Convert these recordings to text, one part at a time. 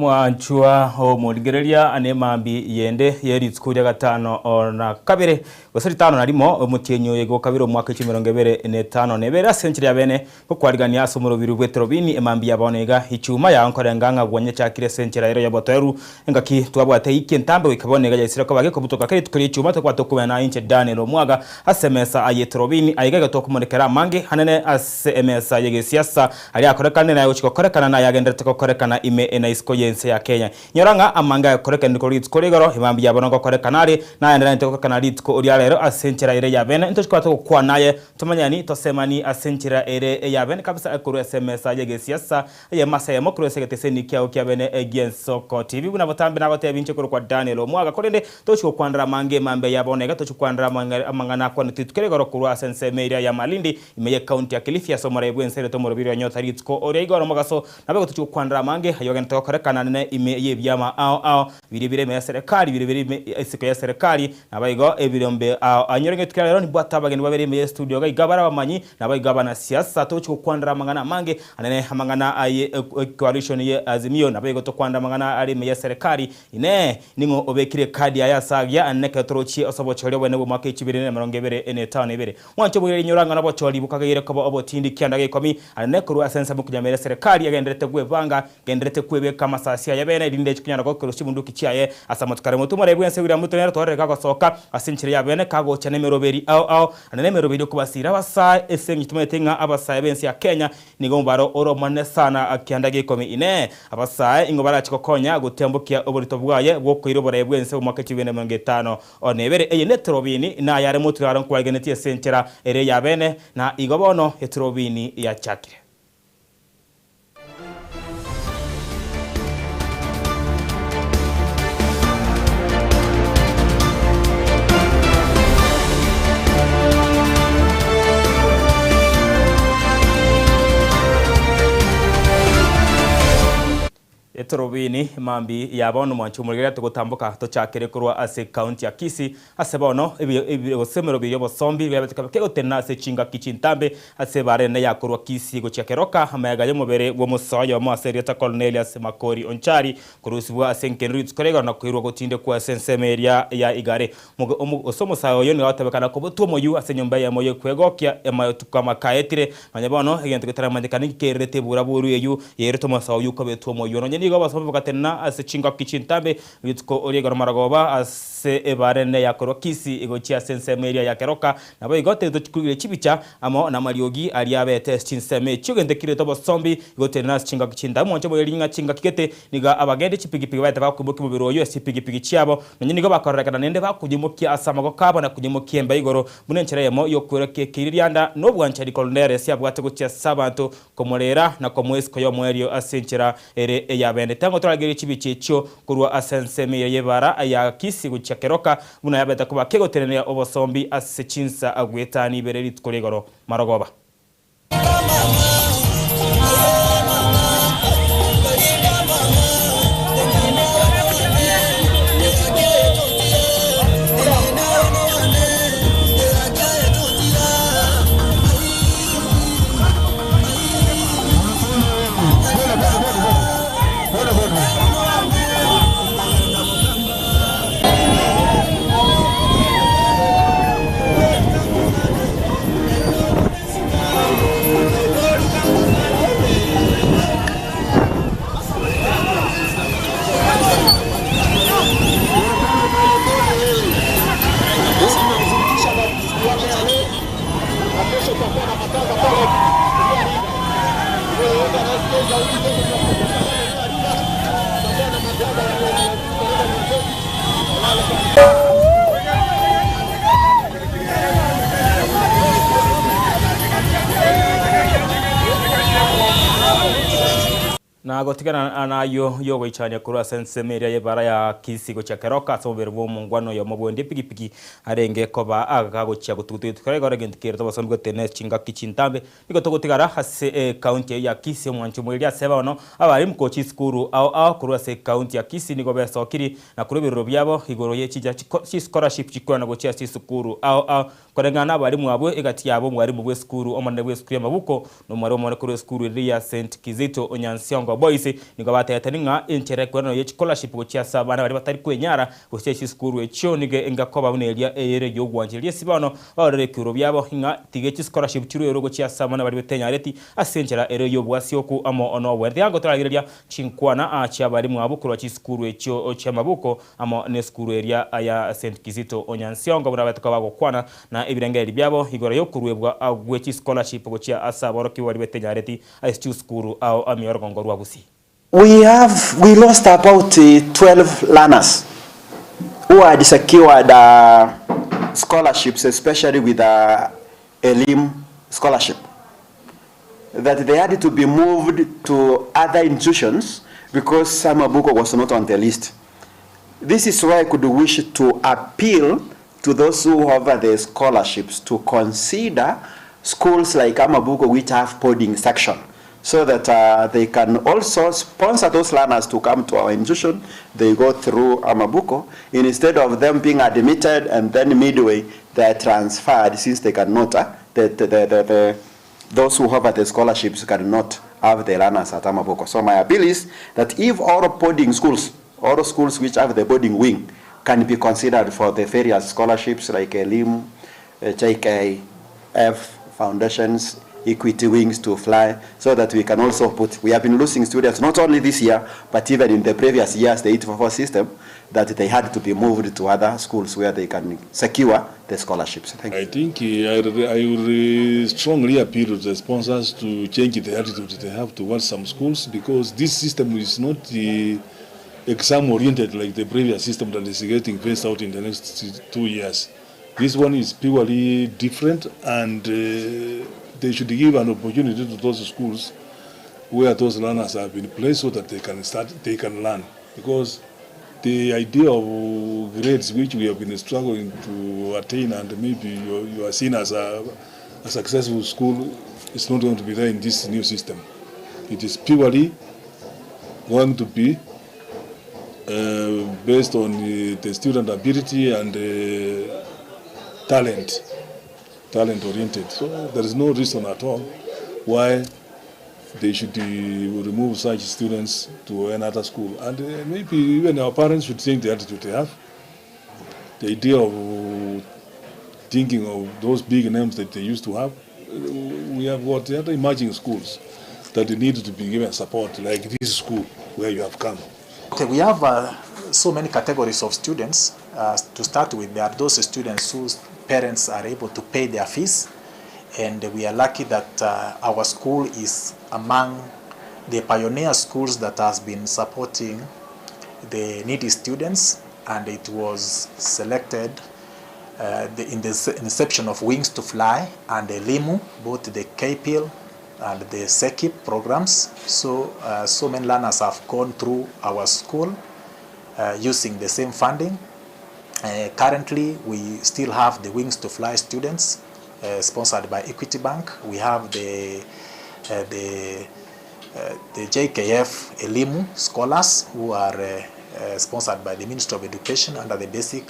Mwanchwa omorigereria ane mambi yende yeritsku rya gatano na kabere gose ritano na rimo omutienyo yego kabiri omwaka 2025 nebera century ya bene kokwarigania ase omorobiri bweterobini emambi yabonega ichuma ya nkorenganga gwonye chakire century ero yaboteru engaki twabwate iki ntambe ikabonega yaisira ko bage kobutoka kare tukuri ichuma twakwato kubana inche Daniel Omwaga ase mesa ayeterobini aigega tokumurikera mangi hanene ase emesa yegesiasa ali akorekana nayo chikokorekana na yagenderete kokorekana ime ena isiko yense ya Kenya nyoranga amanga korekana ko ritko rigoro ibambi yabona korekana ari naenderete korekana ritko oria rero asenchera ere ya bene nto chikwato kwa naye tumanyani tosemani asenchera ere ya bene kabisa akuru SMS yegesiasa ye masa ya mokuru segeteseni kyao kya bene egiensoko TV buna botambe nagote binche kuru kwa Daniel Omwaga korende tochiko kwandra mange mambe yabonega tochiko kwandra amangana kwa nitukeregoro kuru asense meria ya Malindi imeye county ya Kilifi asomora ebwensere tomorobiri nyota ritko oria igoro magaso nabego tochiko kwandra mange hayogene tokorekana nene ime yebyama ao ao biribire me serikali biribire isiko ya serikali nabaigo ebirombe anyorenge tukirero nibwata abageni babere me studio ga igabara bamanyi nabaigo abana siasa tochiko kwandra mangana mange anene amangana aye coalition ye Azimio nabaigo tokwandra mangana ari me ya serikali ine ningo obekire kadi aya sagya aneke torochi osobochori bwene bw'omwaka 2025 mwancho bwire nyoranga nabochori bukagire ko obotindi kianda gikomi anene kurwa asensa mu serikali yagenderete gwebanga genderete kwebeka masasia yabene rinde chikunyana ko chibunduki chiaye asamotukare mutumare bwense William Ruto nero torere kagosoka asinchire yabene kagocha nemeroberi ao ao anene meroberi kubasira abasa esengi tumetenga abasa bensi ya Kenya nigo mbaro oromane sana akianda gikomi ine abasa ingo barachikokonya gutembukia oborito bwaye bwokoirobora bwense mu mwaka 2025 onebere eye netrobini na yare muturaro kwagenetie senchera ere yabene na igobono etrobini ya chakire. Etorobini mambi yabono mwanchumurira tugotambuka tochakere kurwa ase county ya Kisii ase bono ebigosemero biyo bosombi byabeteka kegotena ase chinga kichintambe ase barene yakurwa Kisii gochakeroka amayaga yomobere wo musoyo mo ase Cornelius Makori Onchari kurusibwa ase nkenri tukorega na kwirwa gotinde kwa sensemeria ya igare osomo sayo yo niwatabekana ko botuo moyu ase nyumba ya moyo kwegokia emayo tukamakaetire manyabono egento getaramandikana kerete buraburu eyu yereto masayo yuko betuo moyu nonye nigo basombe bakatena ase chinga kichintambe bitko oriega maragoba ase ebarene ya korokisi igochia sensemeria ya keroka nabo igote tochikugire chibicha amo na mariogi ari abete chinseme chigende kireto bosombi igotena chinga kichintambe moncho boyeringa chinga kikete niga abagende chipigipigi bahita bakubuka mubiro yo chipigipigi chiabo nonye nigo bakorekana nende bakujimukia asamago kabo na kujimukia emba igoro bunenchera yemo yokwera kiririanda nobwanchari Cornelius yabwate gochia sabanto komorera na komwesko yo mwerio asenchera ere ya bende tango toragere chibichi echo kurwa asensemire yebara ya Kisii guchakeroka buna yabeta kuba kegotenenea obosombi ase chinsa agwetani bereri tukoregoro marogoba. Na gotigana anayo yogo ichanya kurwa sensemeria yebara ya Kisii gochakeroka sobere bo mungwano yo mobonde pigipigi arenge koba agagochia gututu tukarega regent kerto basombi gotene chinga kichintambe niko togotigara hase county ya Kisii mwancho mweria seba ono abari mkochi skuru ao ao kurwa se county ya Kisii niko besokiri na kurubiriro byabo igoro ye chija scholarship chikwana gochia sukuru ao ao korengana abari mwabwe egati yabo mwari mu bwe skuru omone bwe skuru ya mabuko no mwari omone kuri skuru ya St Kizito Onyansiongo Boys nigo batete ng'a enchere kwerano ye scholarship gochia ase abana baria batari kwenyara gochia chisukuru echio nigo engakoba buna eria eyere yogwancheria ase bono baorere ekiuro biabo ng'a tiga chischolarship chiruerwe gochia ase abana baria betenyareti ase enchera ere yobwasioku amo nobwere. Tiga ngotoragereria chinkwana chia abarimu abwo korwa chisukuru echio chia Amabuko amo na esukuru eria ya St Kizito Onyansiongo buna abete koba bagokwana na ebirengeri biabo igoro yokoruebwa gwe chischolarship gochia ase aborokigwa baria betenyareti ase chisukuru ao amiorogongo rwa Gusii. We lost about 12 learners who had secured scholarships, especially with the Elimu scholarship, that they had to be moved to other institutions because Amabuko was not on the list. This is why I could wish to appeal to those who offer the scholarships to consider schools like Amabuko which have boarding section, so that they can also sponsor those learners to come to our institution. They go through Amabuko instead of them being admitted and then midway they are transferred, since they cannot, those who offer the scholarships cannot have the learners at Amabuko. So my appeal is that if all boarding schools, all schools which have the boarding wing, can be considered for the various scholarships like Elimu, JKF foundations, Equity Wings to Fly, so that we can also put, we have been losing students not only this year, but even in the previous years, the 844 system, that they had to be moved to other schools where they can secure the scholarships. Thank you. I think I will strongly appeal to the sponsors to change the attitude they have towards some schools, because this system is not the exam-oriented like the previous system that is getting phased out in the next 2 years. This one is purely different, and they should give an opportunity to those schools where those learners have been placed so that they can start, they can learn. Because the idea of grades which we have been struggling to attain, and maybe you are seen as a successful school, is not going to be there in this new system. It is purely going to be based on the student ability and talent oriented. So there is no reason at all why they should remove such students to another school. And maybe even our parents should change the attitude they have. The idea of thinking of those big names that they used to have. We have got the other emerging schools that need to be given support, like this school where you have come. Okay, we have so many categories of students. To start with, there are those students whose parents are able to pay their fees, and we are lucky that our school is among the pioneer schools that has been supporting the needy students, and it was selected in the inception of Wings to Fly and the Elimu, both the KPIL and the SEKIP programs. So many learners have gone through our school using the same funding. Currently, we still have the Wings to Fly students sponsored by Equity Bank. We have the JKF Elimu scholars who are sponsored by the Ministry of Education under the Basic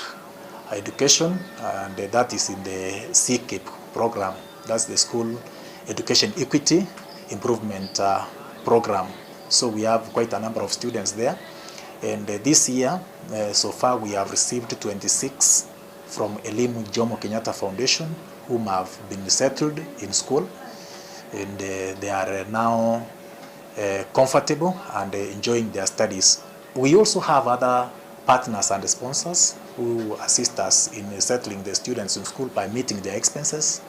Education, and that is in the CKIP program. That's the School Education Equity Improvement Program. So we have quite a number of students there. And this year, so far we have received 26 from Elimu Jomo Kenyatta Foundation, whom have been settled in school, and they are now comfortable and enjoying their studies. We also have other partners and sponsors who assist us in settling the students in school by meeting their expenses,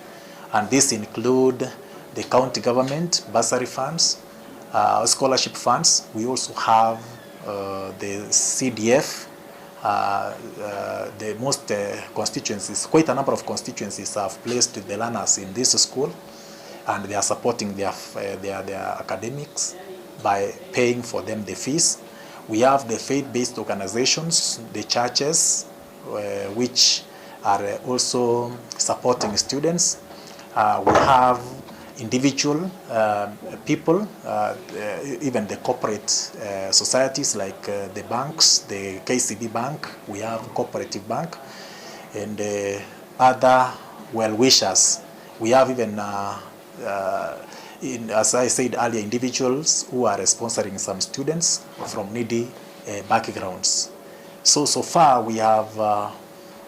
and this include the county government bursary funds, scholarship funds. We also have the CDF, the most constituencies, quite a number of constituencies have placed the learners in this school, and they are supporting their academics by paying for them the fees. We have the faith-based organizations, the churches, which are also supporting students. We have individual people, even the corporate societies like the banks, the KCB Bank, we have Cooperative Bank, and other well-wishers. We have even as I said earlier, individuals who are sponsoring some students from needy backgrounds. So far we have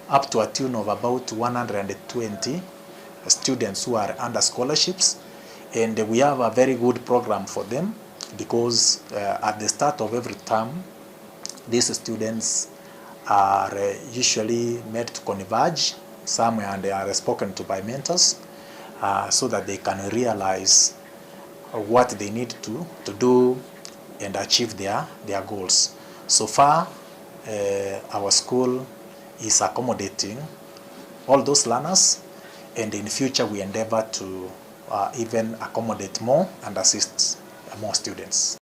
up to a tune of about 120 students who are under scholarships, and we have a very good program for them because at the start of every term, these students are usually made to converge somewhere, and they are spoken to by mentors so that they can realize what they need to do and achieve their goals. So far, our school is accommodating all those learners, and in future we endeavor to even accommodate more and assist more students.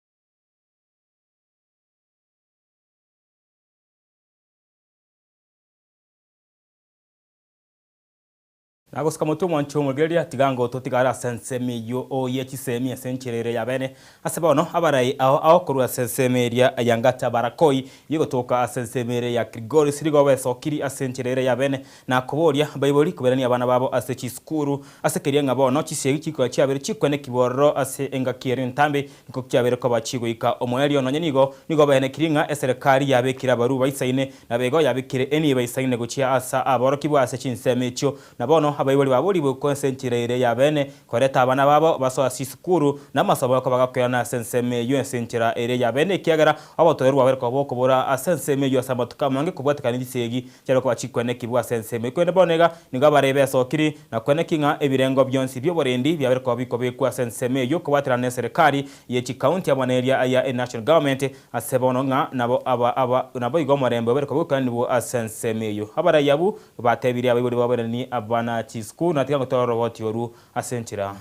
Nagosika motu mwancho mugeria tigango totigara sensemi yo oye chisemi esencherere ya bene ase bono abarai ao ao korwa sensemeria yangata barakoi yigotoka asensemere ya Grigori sirigo besokiri asencherere ya bene na koboria baibori kuberani abana babo ase chiskuru ase keria ngabo chisegi chiko chiabere chikwene kiborro ase engakiere ntambe niko kiabere ko bachigoika omoerio nonye nigo nigo bene kiringa eserikali yabekira baru baisaine nabego yabekire eni baisaine gochia asa aboro kibwa ase chinseme chio nabono abaibori babori bukonsentirere ya bene koreta abana babo basoa sisukuru namasabo ko bagakwirana senseme yo sentira ere ya bene kiagera abotorerwa bariko bokobora asenseme yo samatuka mange kubwatikana gisegi cyaro ko bachikwene kibwa senseme kwene bonega nigo barebe sokiri na kwene kinga ebirengo byonsi byoborendi byabereko bikobekwa senseme yo kubatirana serikali ye chi county abaneria ya national government asebono nga nabo aba nabo igomorembe bariko bukanibo asenseme yo abarayabu batebiri abaibori baberani abana school na tiga ngotoro roboti oru asentira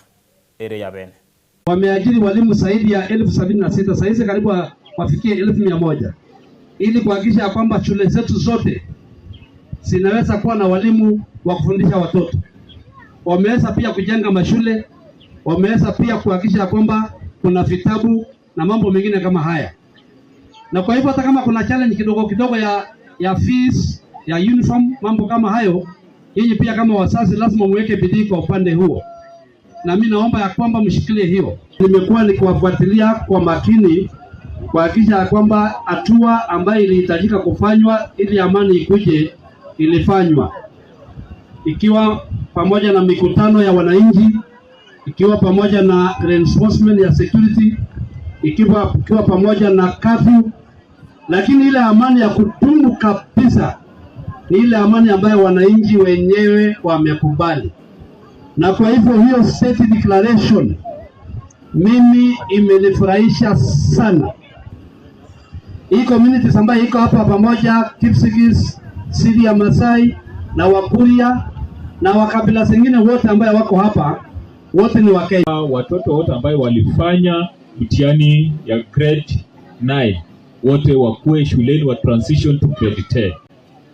ere ya bene. Wameajiri walimu zaidi ya 76,000 saizi karibu wafikie 100,000 ili kuhakikisha kwamba shule zetu zote zinaweza kuwa na walimu wa kufundisha watoto. Wameweza pia kujenga mashule, wameweza pia kuhakikisha kwamba kuna vitabu na mambo mengine kama haya. Na kwa hivyo hata kama kuna challenge kidogo kidogo ya fees, ya uniform, mambo kama hayo, nyinyi pia kama wazazi lazima muweke bidii kwa upande huo. Na mimi naomba ya kwamba mshikilie hiyo. Nimekuwa nikiwafuatilia kwa makini kuhakikisha kwamba hatua ambayo ilihitajika kufanywa ili amani ikuje ilifanywa, ikiwa pamoja na mikutano ya wananchi, ikiwa pamoja na reinforcement ya security, ikiwa pamoja na curfew. Lakini ile amani ya kudumu kabisa ni ile amani ambayo wananchi wenyewe wamekubali. Na kwa hivyo hiyo state declaration mimi imenifurahisha sana. Hii communities ambayo iko hapa pamoja, Kipsigis, Siri ya Masai na Wakuria na wakabila zingine wote ambayo wako hapa, wote ni wa Kenya. Watoto wote ambayo walifanya mtihani ya grade 9 wote wakuwe shuleni wa transition to grade 10.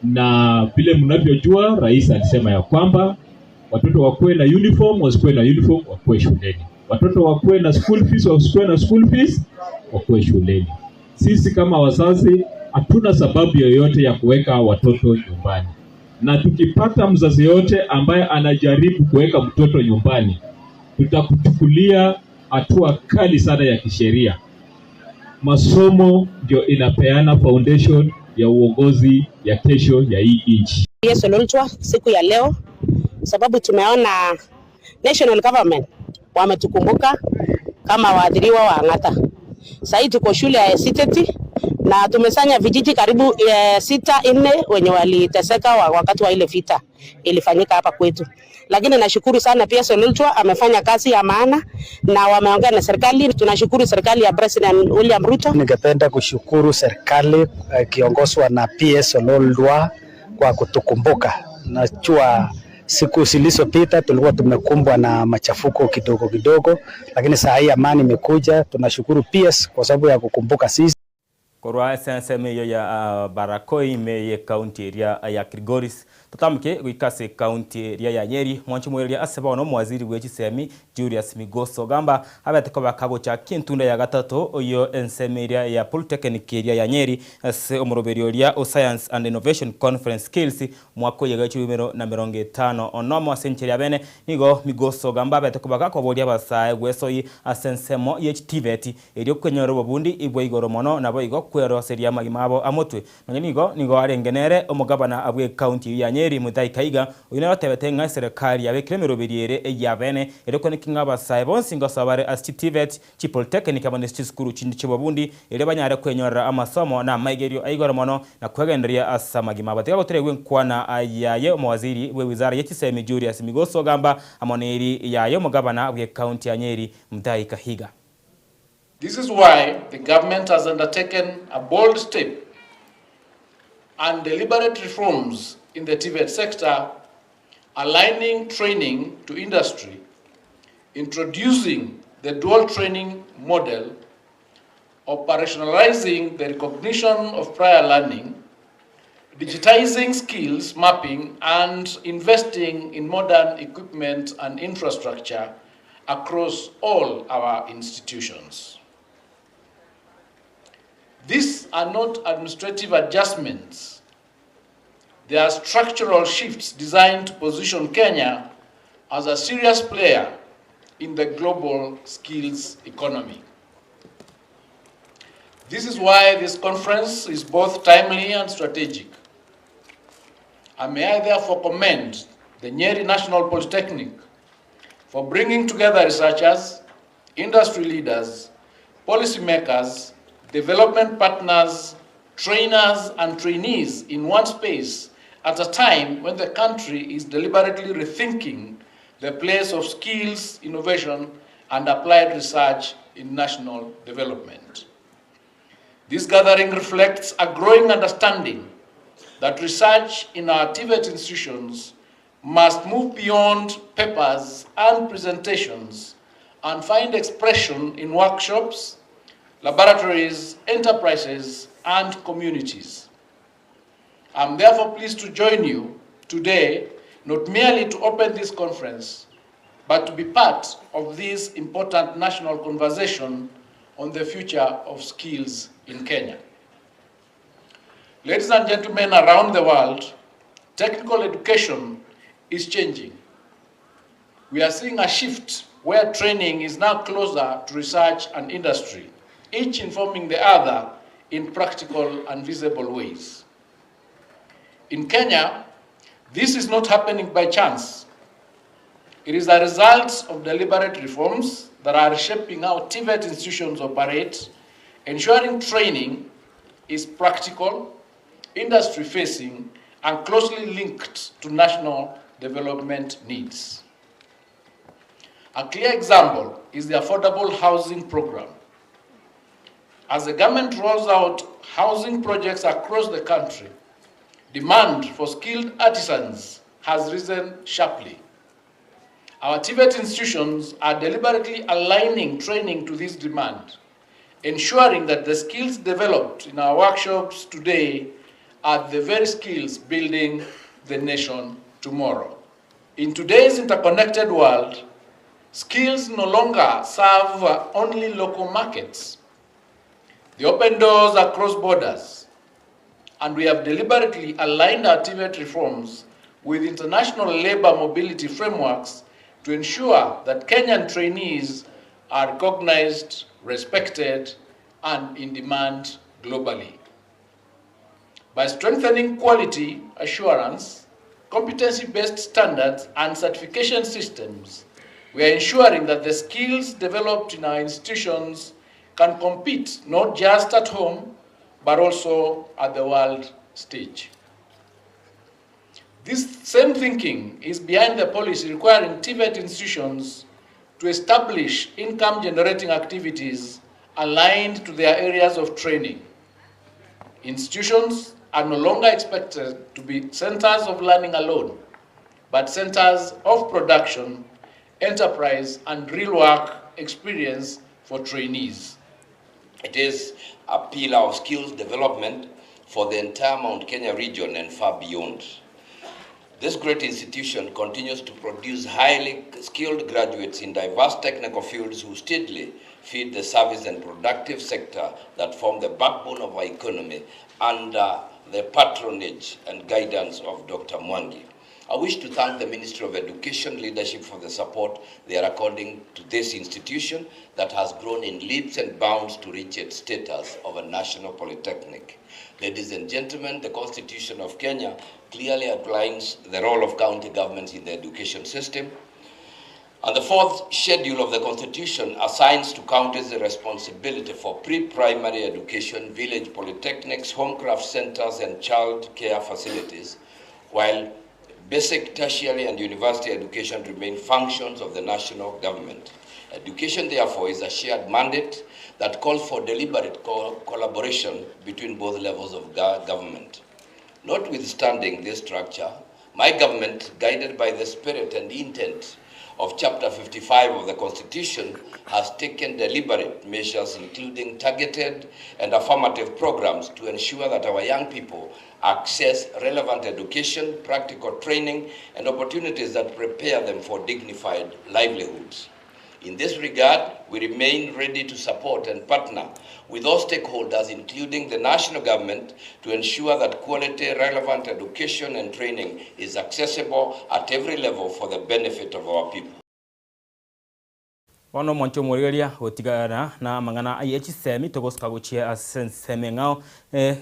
Na vile mnavyojua, rais alisema ya kwamba watoto wakuwe na uniform, wasikuwe na uniform, wakuwe shuleni. Watoto wakuwe na school fees, wasikuwe na school fees, wakuwe shuleni. Sisi kama wazazi hatuna sababu yoyote ya kuweka watoto nyumbani. Na tukipata mzazi yote ambaye anajaribu kuweka mtoto nyumbani, tutakuchukulia hatua kali sana ya kisheria. Masomo ndio inapeana foundation ya uongozi ya kesho ya hii nchi. Yesu Lolchwa siku ya leo, sababu tumeona national government wametukumbuka kama waadhiriwa wa Ang'ata. Sasa tuko shule ya Siteti na tumesanya vijiji karibu 6 4 wenye waliteseka wakati wa ile vita ilifanyika hapa kwetu. Lakini nashukuru sana pia Sololchwa amefanya kazi ya maana na wameongea na serikali. Tunashukuru serikali ya President William Ruto. Ningependa kushukuru serikali kiongozwa na PS Sololwa kwa kutukumbuka. Najua siku zilizopita tulikuwa tumekumbwa na machafuko kidogo kidogo, lakini saa hii amani imekuja. Tunashukuru PS kwa sababu ya kukumbuka sisi. Korwa SNSM iyo ya Barakoi me county area ya Kilgoris tutamke gwikase county area ya Nyeri mwanchi mweria aseba ono mwaziri gwe chisemi Julius Migoso gamba abete ko bakagocha kintunda ya gatatu oyo ensemi area ya Polytechnic area ya Nyeri ase omoroberio ria o Science and Innovation Conference Skills mwako yega chibimero na 50 onomo asencheri abene nigo Migoso gamba abete ko bakakoboria basae gwesoi asensemo ye TVET erio kwenyoro bobundi ibwe igoro mono nabo igo kwero seria magimabo amotwe nonye nigo nigo arengenere omugabana abwe county ya Nyeri Mutahi Kahiga uyu tebete nga serikali yabekire mirobiriere eyabene ereko nikinga basae bonsi ngo sabare as TVET chi Polytechnic abone school chindi chibobundi ere banyare kwenyorera amasomo na maigerio aigoro mono na kwegenderia asamagima batega goteregwe nkwana ayaye omwaziri we wizara yechisemi Julius Migoso gamba amoneri yaye omugabana abwe county ya Nyeri Mutahi Kahiga. This is why the government has undertaken a bold step and deliberate reforms in the TVET sector, aligning training to industry, introducing the dual training model, operationalizing the recognition of prior learning, digitizing skills mapping, and investing in modern equipment and infrastructure across all our institutions. These are not administrative adjustments. They are structural shifts designed to position Kenya as a serious player in the global skills economy. This is why this conference is both timely and strategic. And may I therefore commend the Nyeri National Polytechnic for bringing together researchers, industry leaders, policymakers, development partners, trainers, and trainees in one space at a time when the country is deliberately rethinking the place of skills, innovation, and applied research in national development. This gathering reflects a growing understanding that research in our TVET institutions must move beyond papers and presentations and find expression in workshops, laboratories, enterprises, and communities. I'm therefore pleased to join you today, not merely to open this conference, but to be part of this important national conversation on the future of skills in Kenya. Ladies and gentlemen, around the world, technical education is changing. We are seeing a shift where training is now closer to research and industry, each informing the other in practical and visible ways. In Kenya, this is not happening by chance. It is a result of deliberate reforms that are shaping how TVET institutions operate, ensuring training is practical, industry-facing, and closely linked to national development needs. A clear example is the affordable housing program. As the government rolls out housing projects across the country, demand for skilled artisans has risen sharply. Our TVET institutions are deliberately aligning training to this demand, ensuring that the skills developed in our workshops today are the very skills building the nation tomorrow. In today's interconnected world, skills no longer serve only local markets. They open doors across borders, and we have deliberately aligned our TVET reforms with international labor mobility frameworks to ensure that Kenyan trainees are recognized, respected, and in demand globally. By strengthening quality assurance, competency-based standards, and certification systems, we are ensuring that the skills developed in our institutions can compete not just at home, but also at the world stage. This same thinking is behind the policy requiring TVET institutions to establish income-generating activities aligned to their areas of training. Institutions are no longer expected to be centers of learning alone, but centers of production, enterprise, and real work experience for trainees. It is a pillar of skills development for the entire Mount Kenya region and far beyond. This great institution continues to produce highly skilled graduates in diverse technical fields who steadily feed the service and productive sector that form the backbone of our economy under the patronage and guidance of Dr. Mwangi. I wish to thank the Ministry of Education leadership for the support they are according to this institution that has grown in leaps and bounds to reach its status of a national polytechnic. Ladies and gentlemen, the Constitution of Kenya clearly outlines the role of county governments in the education system. And the fourth schedule of the Constitution assigns to counties the responsibility for pre-primary education, village polytechnics, homecraft centers, and child care facilities, while basic, tertiary, and university education remain functions of the national government. Education, therefore, is a shared mandate that calls for deliberate collaboration between both levels of government. Notwithstanding this structure, my government, guided by the spirit and intent of Chapter 55 of the Constitution, has taken deliberate measures, including targeted and affirmative programs, to ensure that our young people access relevant education, practical training, and opportunities that prepare them for dignified livelihoods. In this regard, we remain ready to support and partner with all stakeholders, including the national government, to ensure that quality, relevant education and training is accessible at every level for the benefit of our people. Bono mwancho morigeria gotigana na mang'ana aye chisemi togosuka gochia ase ensemo ng'ao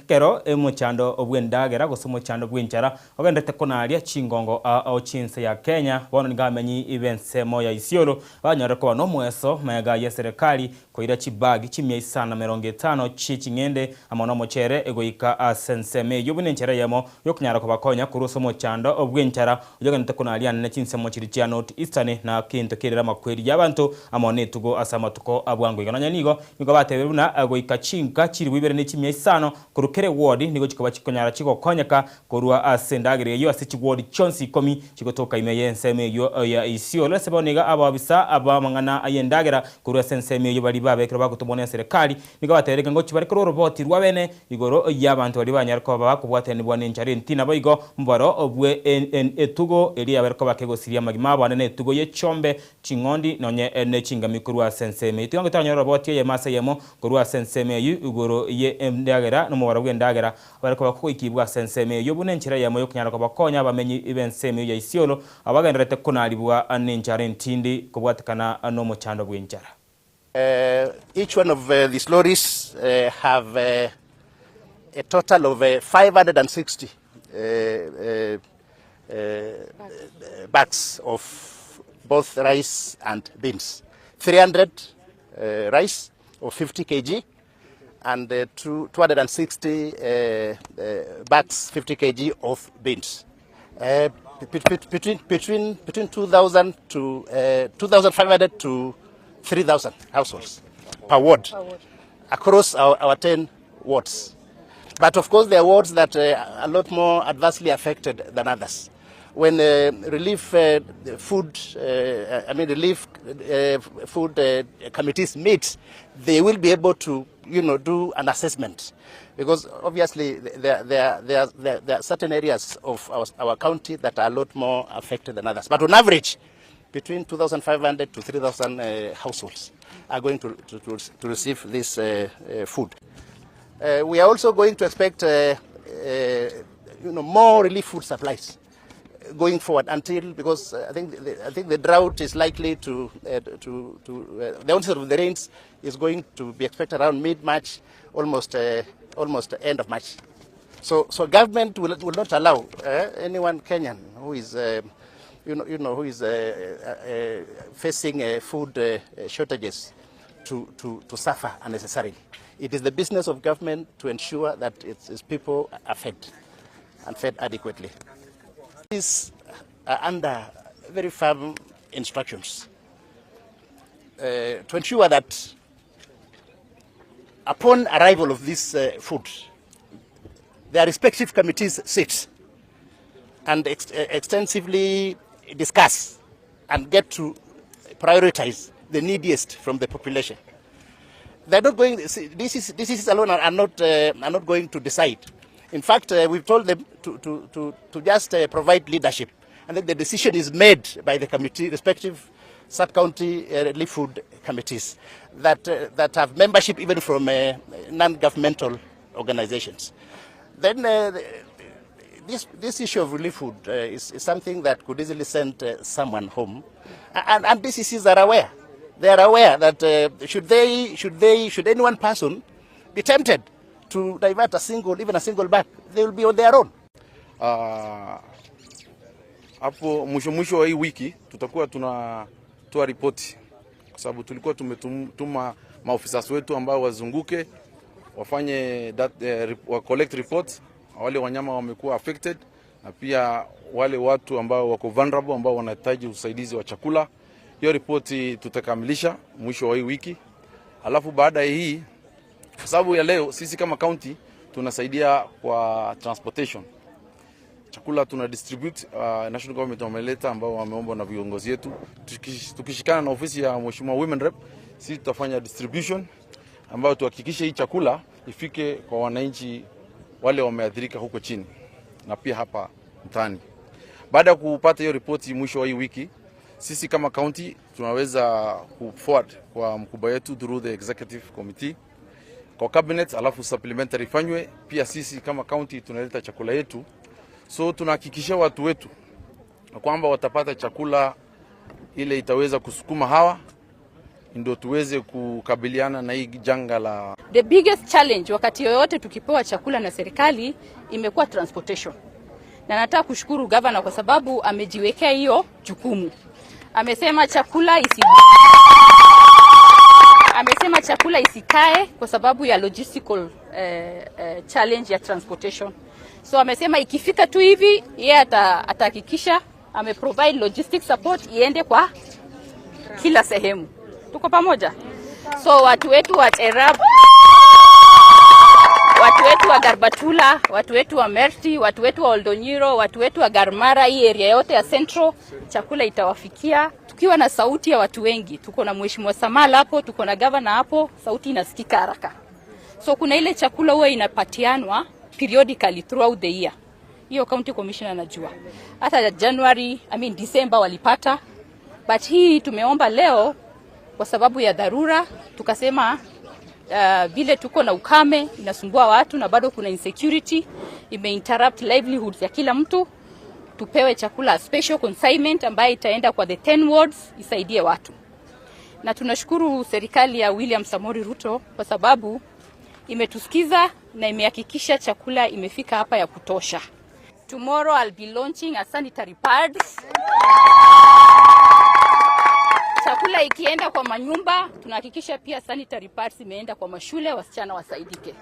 kero emochando obwendagera gose omochando bwenchara ogendete konaria chingongo ao chinse ya Kenya. Bono nigamenyi ibe ensemo ya Isiolo banyore koba nomweso maega ya serikali koira chibagi chimia isana mirongo etano chiching'ende amo nomochere egoika ase ensemo eywo buna enchera yemo yokunyara kobakonya korwa omochando obwenchara oyogendete konaria nene chinsemo chiri chia North Eastern na kinto kerera makweri y'abanto amo netugo ase amatuko abwango iganonya nigo nigo batebire buna goika chinka chiri bibere ne chimia isano korukere ward nigo chikoba chikonyara chigokonyeka korwa ase endagera eyo ase chiward chionsi ikomi chigotoka ime y'ensemo eyo ya Isiolo. Ase bono iga ababisa abamang'ana ay'endagera korwa ase ensemo eyo bari babekero bagotomona eserikali nigo batereke ngo chibare korwa oroboti rwa bene igoro y'abantu bari banyara koba bakobwatanibwa n'enchara entina boigo mboro obwe etugo eri abariko bakegosiria amagima abana na etugo y'echombe ching'ondi nonye ne chingami korwa ase ensemo eyo. Tiga tanyora roboti ye masa yemo korwa ase ensemo eyo igoro ye endagera nomobaro bw'endagera bariko bakoikibwa ase ensemo eyo buna enchera yemo yokunyara kobakonya abamenyi ibe ensemo ya Isiolo abagenderete konaribwa n'enchara entindi kobwatikana n'omochando bw'enchara. Each one of these lorries have a total of 560 bags of both rice and beans. 300 rice of 50 kg and 260 bags 50 kg of beans. Between 2,000 to 2,500 to 3,000 households per ward across our 10 wards. But of course there are wards that are a lot more adversely affected than others. When relief food, relief food committees meet, they will be able to, do an assessment, because obviously there are certain areas of our county that are a lot more affected than others. But on average, between 2,500 to 3,000 households are going to receive this food. We are also going to expect, more relief food supplies going forward until, because I think the drought is likely to the onset of the rains is going to be expected around mid-March, almost end of March. So government will not allow anyone Kenyan who is who is facing food shortages to suffer unnecessarily. It is the business of government to ensure that its people are fed and fed adequately. These are under very firm instructions to ensure that upon arrival of this food, their respective committees sit and extensively discuss and get to prioritize the neediest from the population. They're not going, this is alone are not going to decide. In fact, we've told them to just provide leadership. And then the decision is made by the committee, respective sub-county relief food committees that have membership even from non-governmental organizations. Then this issue of relief food is something that could easily send someone home. And DCCs are aware. They are aware that should any one person be tempted to divert a single, even a single bag, they will be on their own. Hapo mwisho mwisho wa hii wiki tutakuwa tunatoa ripoti, kwa sababu tulikuwa tumetuma maofisa wetu ambao wazunguke wafanye wa collect reports wale wanyama wamekuwa affected na pia wale watu ambao wako vulnerable ambao wanahitaji usaidizi wa chakula. Hiyo ripoti tutakamilisha mwisho wa hii wiki, alafu baada ya hii, kwa sababu ya leo sisi kama county tunasaidia kwa transportation chakula tuna distribute, national government wameleta ambao wameomba na viongozi wetu, tukishikana na ofisi ya Mheshimiwa Women Rep, sisi tutafanya distribution ambayo tuhakikishe hii chakula ifike kwa wananchi wale wameathirika huko chini na pia hapa mtaani. Baada ya kupata hiyo ripoti mwisho wa hii wiki, sisi kama county tunaweza ku forward kwa mkubwa wetu through the executive committee kwa cabinet, alafu supplementary ifanywe. Pia sisi kama county tunaleta chakula yetu, so tunahakikishia watu wetu kwamba watapata chakula ile itaweza kusukuma hawa ndio tuweze kukabiliana na hii janga la The biggest challenge wakati yoyote tukipewa chakula na serikali imekuwa transportation, na nataka kushukuru gavana kwa sababu amejiwekea hiyo jukumu. Amesema chakula isikae kwa sababu ya logistical challenge ya transportation. So amesema ikifika tu hivi yeye atahakikisha ame provide logistic support iende kwa kila sehemu. Tuko pamoja? So watu wetu wa Terab, watu wetu wa Garbatula, watu wetu wa Merti, watu wetu wa Oldonyiro, watu wetu wa Garmara, hii area yote ya Central, chakula itawafikia. Tukiwa na sauti ya watu wengi, tuko na Mheshimiwa Samal hapo, tuko na governor hapo, sauti inasikika haraka. So kuna ile chakula huwa inapatianwa periodically throughout the year. Hiyo county commissioner anajua. Hata January, I mean December walipata, but hii tumeomba leo kwa sababu ya dharura, tukasema vile tuko na ukame inasumbua watu na bado kuna insecurity ime interrupt livelihoods ya kila mtu, tupewe chakula special consignment ambayo itaenda kwa the 10 wards isaidie watu. Na tunashukuru serikali ya William Samoei Ruto kwa sababu imetusikiza na imehakikisha chakula imefika hapa ya kutosha. Tomorrow I'll be launching a sanitary pads. Chakula ikienda kwa manyumba, tunahakikisha pia sanitary pads imeenda kwa mashule, wasichana wasaidike.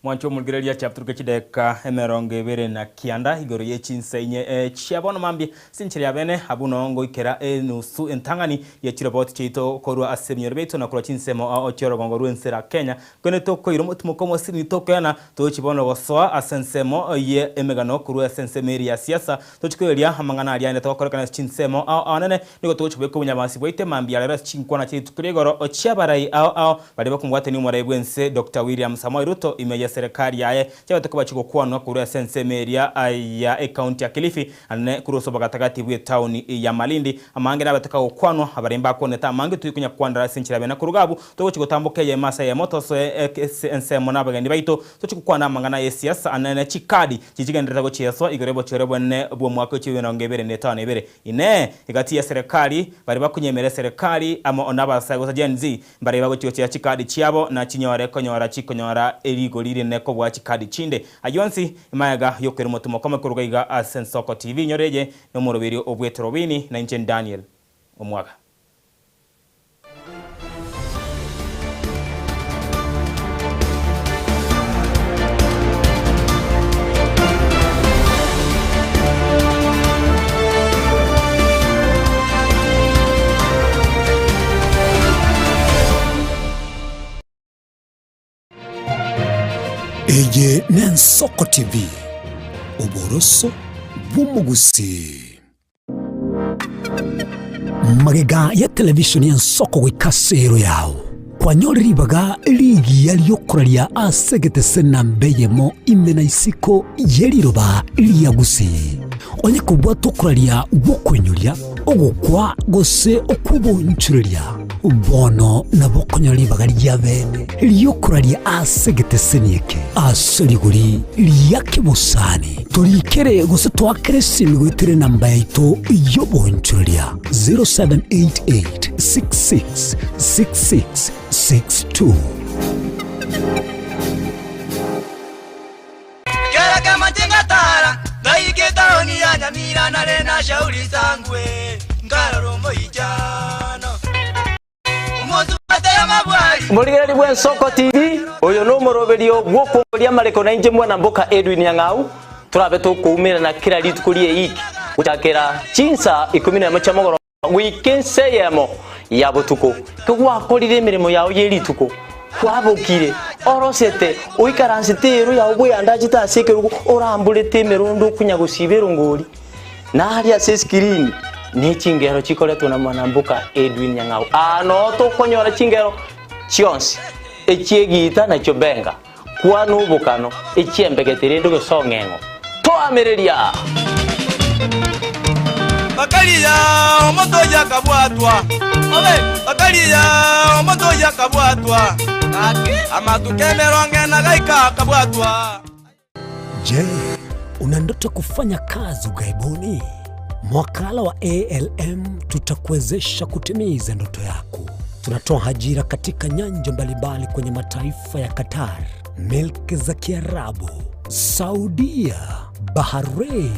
Mwancho muligereria chapturuke chideka 29 igoro ye chinsainye chiabono mambi sinchiri abene abuno ngoikera enusu entang'ani ye chiroboti chiito korwa ase eminyoro beito na korwa chinsemo ao chiorogongo rwa ensera Kenya kwene tokoira omotimoko omosini tokoyana tochibono gosoa ase ensemo ye emegano korwa ase ensemo eri ya siasa tochikoeria amang'ana aria ande togokorekana chinsemo ao anene nigo togochibeka obunyamasi bwaite mambia rero ase chinkwana chiaito igoro chiabarai ao ao baria bakongwatania omorai bwa ense Dr. William Samoei Ruto ime ya serikali yaye chiabate koba chigokwanwa korwa ase ensemo eria ya ekaunti ya Kilifi ane korwa ase obogatagati bwa etaoni ya Malindi amange nabataka gokwanwa abaria mbakoneta amange tuikunya kwandara ase enchera bena koruga abu togochi gotamboka eyemo ase eyemo tosoe ensemo na abageni baito tochigokwana amang'ana ya esiasa anene chikadi chichigenderera gochieswa igoro ebochore bwane bwa omwaka ochi 2052 ine egati ya serikali bari bakunyemera serikali amo onabasa gosa Gen Z bari bagochigochia chikadi chiabo na chinyore konyora chikonyora erigori rinene kobwa chikadi chinde ayonsi imayaga yokwera omotumo kome koruga iga ase Ensoko TV nyoreje nomoroberi obwete Robini na inche Daniel Omwaga. Eye n'Ensoko TV, oboroso bw'omugusi. Magega ya televishoni ya nsoko goika sero yao kwanyora ribaga rigiya riokoraria asegete senambe yemo imena isiko yeriroba riagusi onye kubwa tokoraria gokwenyuria ogokwa gose okubonchureria bono nabokonyora ribaga ria bene riokoraria asegete senieke ase rigori riakebosani torikere gose twakere simi goitere namba yaito yobonchureria 0788 66 66 62. Kera kama tingatara ndaigetaoni ya Nyamira nare na shauri sangwe ngararo ijano umozu batera mabwari Murigereri bwa Nsoko TV uyu no muroberio gukuria mariko na inje mwana mboka Edwin Nyang'au turabe tukumira na kila rituko rie iki guchakera chinsa 11 cha mogoro wiki yemo ya butuko kigwakorire emirimo yao ye rituko kwabukire orosete uikaransite eru yao bwiyandachite ase ekerugo oramburete emirondo okunya gosiba erongori naria ase screen ne chingero chikoretwo na mwanambuka Edwin Nyang'au ano tokonyora chingero chionsi echiegita nakio benga kwana obokano echiembegetere ende gosong'eng'o toamereria Bakaliya omoto yakabwatwa Bakaliya omoto yakabwatwa amatukemeronge na gaika kabwatwa. Je, una ndoto kufanya kazi ughaibuni? Mwakala wa ALM tutakuwezesha kutimiza ndoto yako. Tunatoa ajira katika nyanja mbalimbali kwenye mataifa ya Qatar, milki za Kiarabu, Saudia, Bahrain,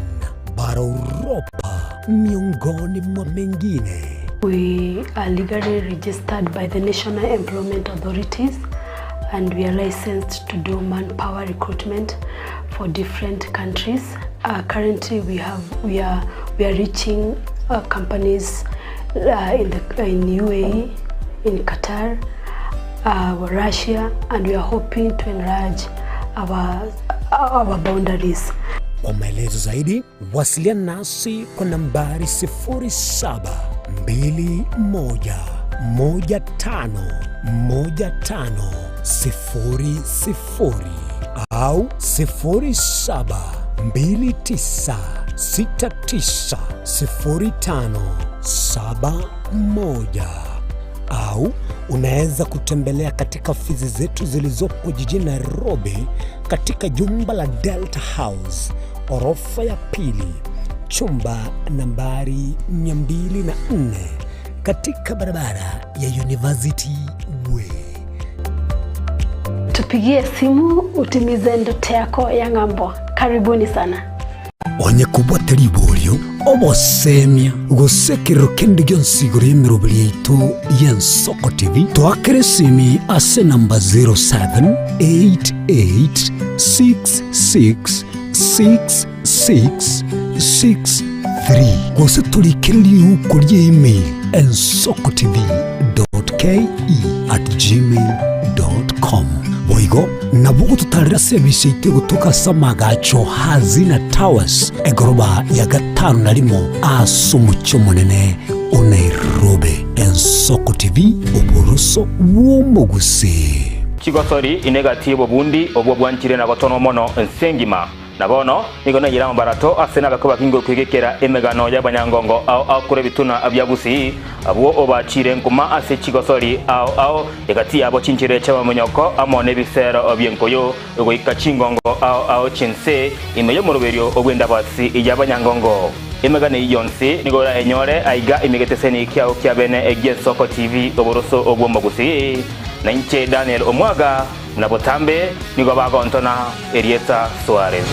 bara Europa, miongoni mwa mengine. We are legally registered by the National Employment Authorities and we are licensed to do manpower recruitment for different countries. Currently we are reaching companies in UAE, in Qatar, Russia, and we are hoping to enlarge our boundaries. Kwa maelezo zaidi wasiliana nasi kwa nambari 0721151500 au 0729690571 au unaweza kutembelea katika ofisi zetu zilizopo jijini Nairobi katika jumba la Delta House orofa ya pili chumba nambari 204 katika barabara ya University Way. Tupigie simu utimize ndoto yako ya ng'ambo. Karibuni sana. Onye kubwata riborio obosemia gosekero kende gionsi igoro y'emiroberi yaitu ya Nsoko TV twakere simi ase namba 0788666663 gose turikere riuko rya email ensokotv.ke@gmail.com boigo nabo gututarira service ite gutuka samagacho Hazina Towers egoroba ya 51 asumucho munene o Nairobi. Ensoko TV oboroso bw'omoguse Chigosori inegativo bundi obwo bwanchire na gotono mono nsengima nabono nigo nagira mabarato ase nabako bakingo kwigekera emegano y'abanyangongo ao akure bituna abyagusi abo obachire nkuma ase chigosori ao ao egati abo chinchire chabamunyoko amone bisero obyenkoyo ogoika chingongo ao ao chinse imeyo muruberio obwenda basi y'abanyangongo emegano yonsi nigo enyore aiga imigeteseni kyao kyabene egie Nsoko TV oboroso obwomagusi na inche Daniel Omwaga na botambe nigo bagontona Erieta Suarez.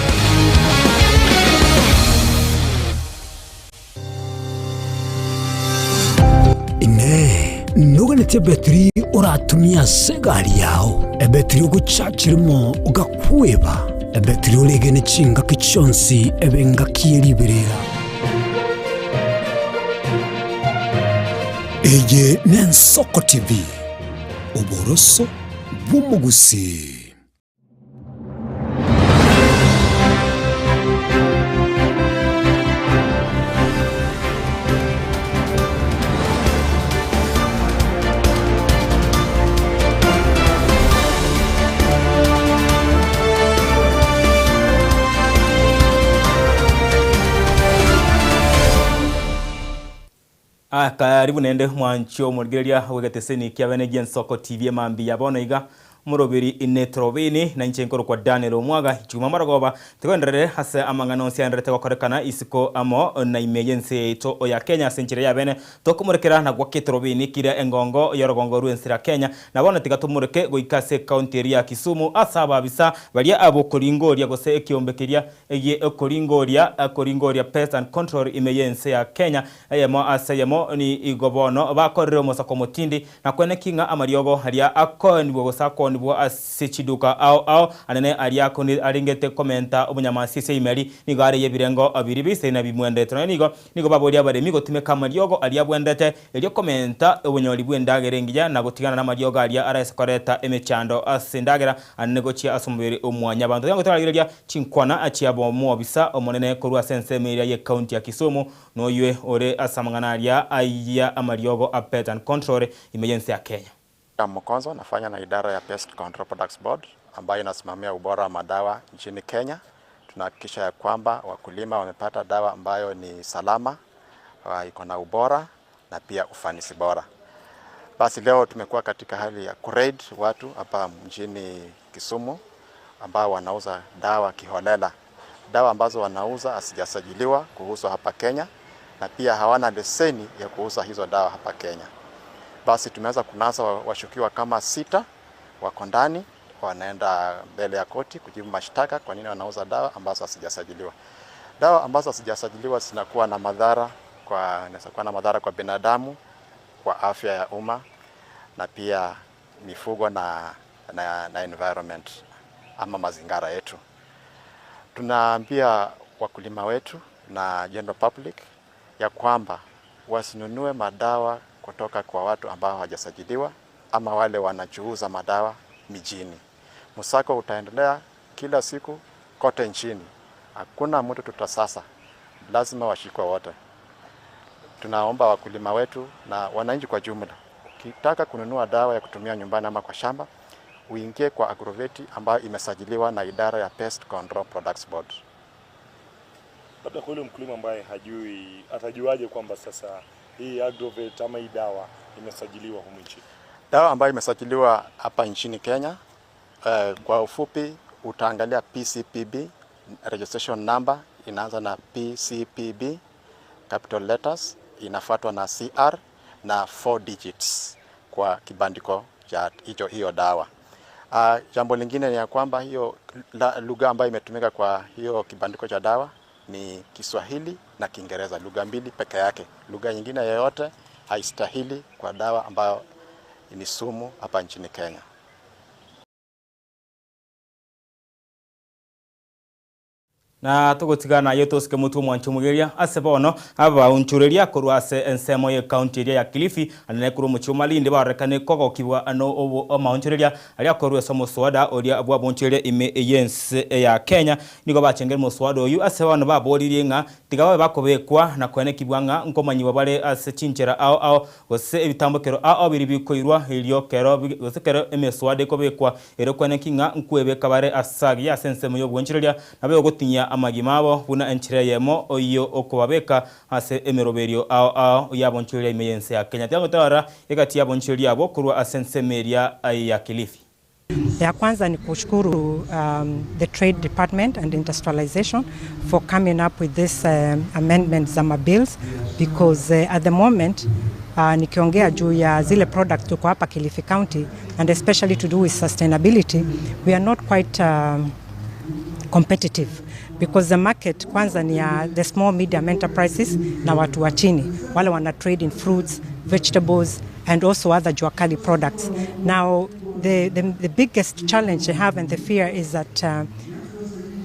Ine nuganete betri uratumia segari yao ebetri oguchachirimo ugakweba ebetri oregene chinga kichonsi ebenga kieriberera eye ne Nsoko TV oboroso bw'omugusi. Karibu nende mwancho murigereria wegeteseni kia bene Ensoko TV mambi yabono iga murobiri ine trobini na inche nkoro kwa Daniel Omwaga Juma Marogoba tikwenderere hase amangano nsianderete gokorekana isiko amo na imeyense ito ya Kenya senchire ya bene tokomurekera na gwa kitrobini kira engongo yorogongo ruensira Kenya na bona tigatumureke goikase county area Kisumu asaba bisa baria abo koringoria gose ekiombekeria ege koringoria pest and control imeyense ya Kenya eyemo aseyemo ni igobono bakorere mosako motindi na kwene kinga amariogo haria akoni gosako nibo asichiduka ao anene aria koni aringete komenta obunyamasi seimeri nigo are yebirengo abiri bise na bimwendete na nigo baboria baremi gotumeka mariogo aria bwendete erio komenta obunyori bwendagere ngija na gotigana na mariogo aria arasekoreta emechando asindagera anene gochia asomubere omwanya bantu yango taragireria chinkwana achia bomo bisa omonene korwa sense meria ye county ya Kisumu noywe ore asamangana aria aya amariogo a pest and control emergency ya Kenya. Mkonzo nafanya na idara ya Pest Control Products Board ambayo inasimamia ubora wa madawa nchini Kenya. Tunahakikisha ya kwamba wakulima wamepata dawa ambayo ni salama, iko na ubora na pia ufanisi bora. Basi leo tumekuwa katika hali ya kuraid watu hapa mjini Kisumu ambao wanauza dawa kiholela. Dawa ambazo wanauza hazijasajiliwa kuuzwa hapa Kenya na pia hawana leseni ya kuuza hizo dawa hapa Kenya. Basi tumeweza kunasa washukiwa kama 6 wako ndani, wanaenda mbele ya koti kujibu mashtaka kwa nini wanauza dawa ambazo hazijasajiliwa. Dawa ambazo hazijasajiliwa zinakuwa na madhara kwa, inaweza kuwa na madhara kwa binadamu, kwa afya ya umma na pia mifugo na environment ama mazingara yetu. Tunaambia wakulima wetu na general public ya kwamba wasinunue madawa kutoka kwa watu ambao hawajasajiliwa ama wale wanachuuza madawa mijini. Msako utaendelea kila siku kote nchini. Hakuna mtu tutasasa, lazima washikwe wote. Tunaomba wakulima wetu na wananchi kwa jumla, ukitaka kununua dawa ya kutumia nyumbani ama kwa shamba, uingie kwa agroveti ambayo imesajiliwa na idara ya Pest Control Products Board. Labda kwa yule mkulima ambaye hajui, atajuaje kwamba sasa hii agrovet ama hii dawa imesajiliwa humu nchini? Dawa ambayo imesajiliwa hapa nchini Kenya, kwa ufupi utaangalia PCPB registration number, inaanza na PCPB capital letters, inafuatwa na CR na 4 digits kwa kibandiko cha hiyo dawa. Jambo lingine ni ya kwamba hiyo lugha ambayo imetumika kwa hiyo kibandiko cha dawa ni Kiswahili na Kiingereza, lugha mbili peke yake. Lugha nyingine yoyote haistahili kwa dawa ambayo ni sumu hapa nchini Kenya. Na tugutigana yetu sike mutu mwanchu mugeria ase bono aba unchureria korwa ase ensemo ye county area ya Kilifi anene kuru muchuma lindi barekane kogokibwa ano amaunchureria aria korwa ase muswada oria abwa bunchureria ime yense ya Kenya nigo bachengere muswada oyu ase bono baboririe ng'a tiga bakobekwa na kwenekibwa ng'a nkomanyiwa bare ase chinchera ao gose ebitambokero ao biri bikoirwa erio kero gose kero emeswada ekobekwa ero kweneki ng'a nkwebeka bare asagi ase ensemo yo bunchureria nabe ogotinya amagimabo buna enchire yemo oyo okobabeka ase emeroberio ao yabonchuria imeyense ya Kenya tiango tawara ekati yabonchuria abo kurwa ase ensemeria ya Kilifi. Ya kwanza ni kushukuru the Trade Department and Industrialization for coming up with this amendment za bills because at the moment nikiongea juu ya zile product tuko hapa Kilifi County and especially to do with sustainability, we are not quite competitive because the market kwanza ni the small medium enterprises na watu wa chini wale wana trade in fruits, vegetables and also other jua kali products. Now the biggest challenge they have and the fear is that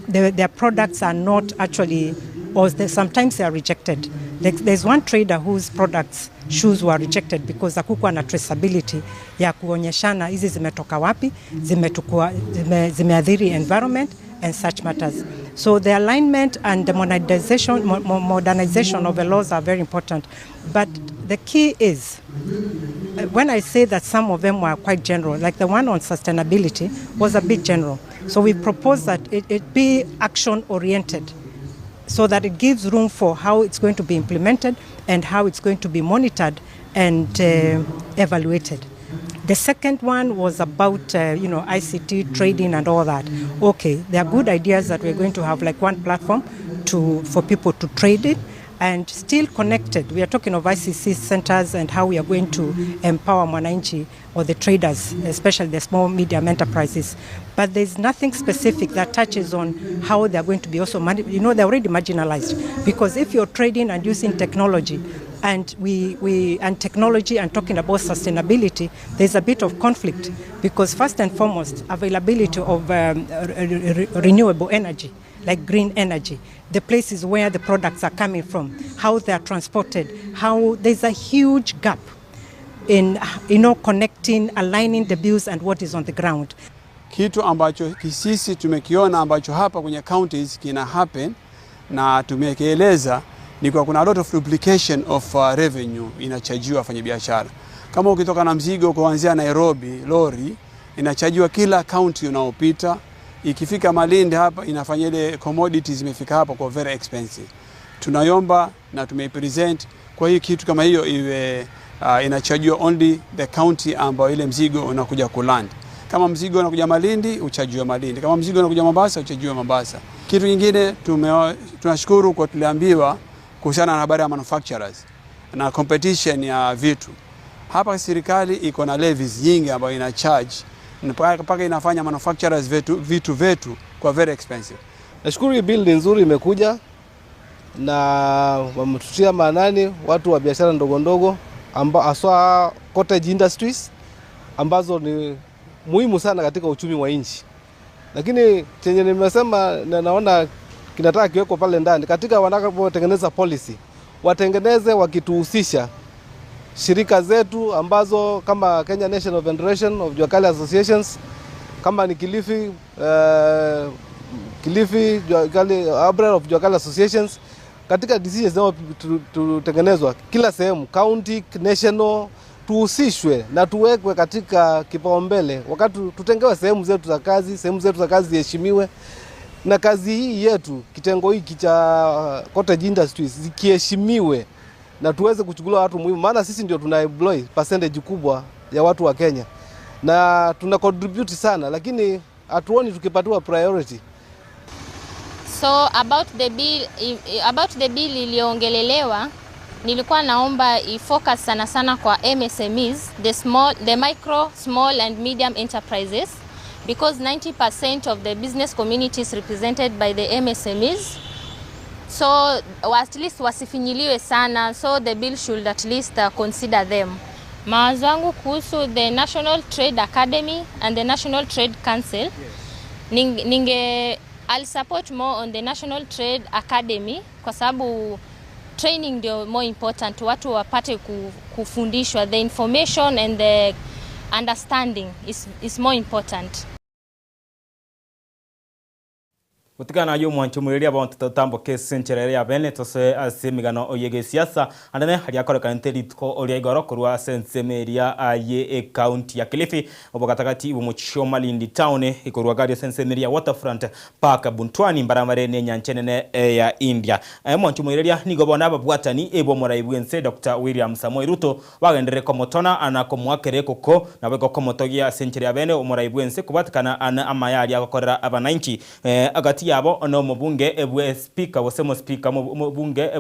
their products are not actually, or sometimes they are rejected. Like there's one trader whose products, shoes were rejected because hakukuwa na traceability ya kuonyeshana hizi zimetoka wapi, zimeathiri environment and such matters. So the alignment and the modernization of the laws are very important. But the key is, when I say that some of them were quite general, like the one on sustainability was a bit general. So we propose that it be action-oriented so that it gives room for how it's going to be implemented and how it's going to be monitored and evaluated. The second one was about ICT trading and all that. Okay, there are good ideas that we're going to have like one platform to for people to trade in and still connected. We are talking of ICC centers and how we are going to empower mwananchi or the traders, especially the small medium enterprises. But there's nothing specific that touches on how they are going to be also, they're already marginalized. Because if you're trading and using technology, and we and technology and talking about sustainability, there's a bit of conflict because first and foremost, availability of renewable energy, like green energy, the places where the products are coming from, how they are transported, how there's a huge gap in connecting, aligning the bills and what is on the ground. Kitu ambacho sisi tumekiona ambacho hapa kwenye counties kina happen na tumekieleza ni kwa kuna a lot of duplication of revenue inachajiwa wafanyabiashara. Kama ukitoka na mzigo kuanzia Nairobi, lori inachajiwa kila county unaopita. Ikifika Malindi hapa inafanya ile commodities zimefika hapa kwa very expensive. Tunayomba na tumeipresent kwa hiyo kitu kama hiyo iwe inachajiwa only the county ambayo ile mzigo unakuja kuland. Kama mzigo unakuja Malindi uchajiwe Malindi, kama mzigo unakuja Mombasa uchajiwe Mombasa. Kitu kingine tunashukuru kwa tuliambiwa kuhusiana na habari ya manufacturers na competition ya vitu. Hapa serikali iko na levies nyingi ambayo ina charge mpaka inafanya manufacturers vitu vetu kwa very expensive. Nashukuru hii bill ni nzuri imekuja na wametutia maanani watu wa biashara ndogo ndogo ambao haswa cottage industries ambazo ni muhimu sana katika uchumi wa nchi. Lakini chenye nimesema na naona kinataka kiwekwa pale ndani katika wanapotengeneza policy, watengeneze wakituhusisha shirika zetu ambazo kama Kenya National Federation of Juakali Associations, kama ni Kilifi Kilifi Juakali, Umbrella of Juakali Associations, katika decisions zinazotengenezwa kila sehemu, county, national, tuhusishwe na tuwekwe katika kipaumbele. Wakati tutengewe sehemu zetu za kazi, sehemu zetu za kazi ziheshimiwe, na kazi hii yetu, kitengo hiki cha cottage industries zikiheshimiwe na tuweze kuchukua watu muhimu, maana sisi ndio tuna employ percentage kubwa ya watu wa Kenya na tuna contribute sana, lakini hatuoni tukipatiwa priority. So about the bill iliongelelewa, nilikuwa naomba ifocus sana sana kwa MSMEs, the micro, small and medium enterprises, because 90% of the business community is represented by the MSMEs. So at least wasifinyiliwe sana, so the bill should at least consider them. Mawazo yangu kuhusu the National Trade Academy and the National Trade Council, yes. Ninge I'll support more on the National Trade Academy kwa sababu training ndio more important, watu wapate kufundishwa, the information and the understanding is more important. Gutigana yo mwancho mwiri abantu tutambo kesi ncherere ya bene tose asemigano oyege siasa andane haria koreka nteritko oria igoro kurwa sensemeria aye county ya Kilifi obogatagati bumucho Malindi town ikorwa gari sensemeria Waterfront Park Buntwani mbaramare ne nyanchenene ya India. Mwancho mwiri nigo bona babwatani ebo moraibwense Dr. William Samoei Ruto wagendere komotona anakomwakere koko nabeko komotogia sencheria ya bene omoraibwense kubatikana ana amayari agokorera abananchi agati yabo no mubunge ebwe speaker wasemo speaker mubunge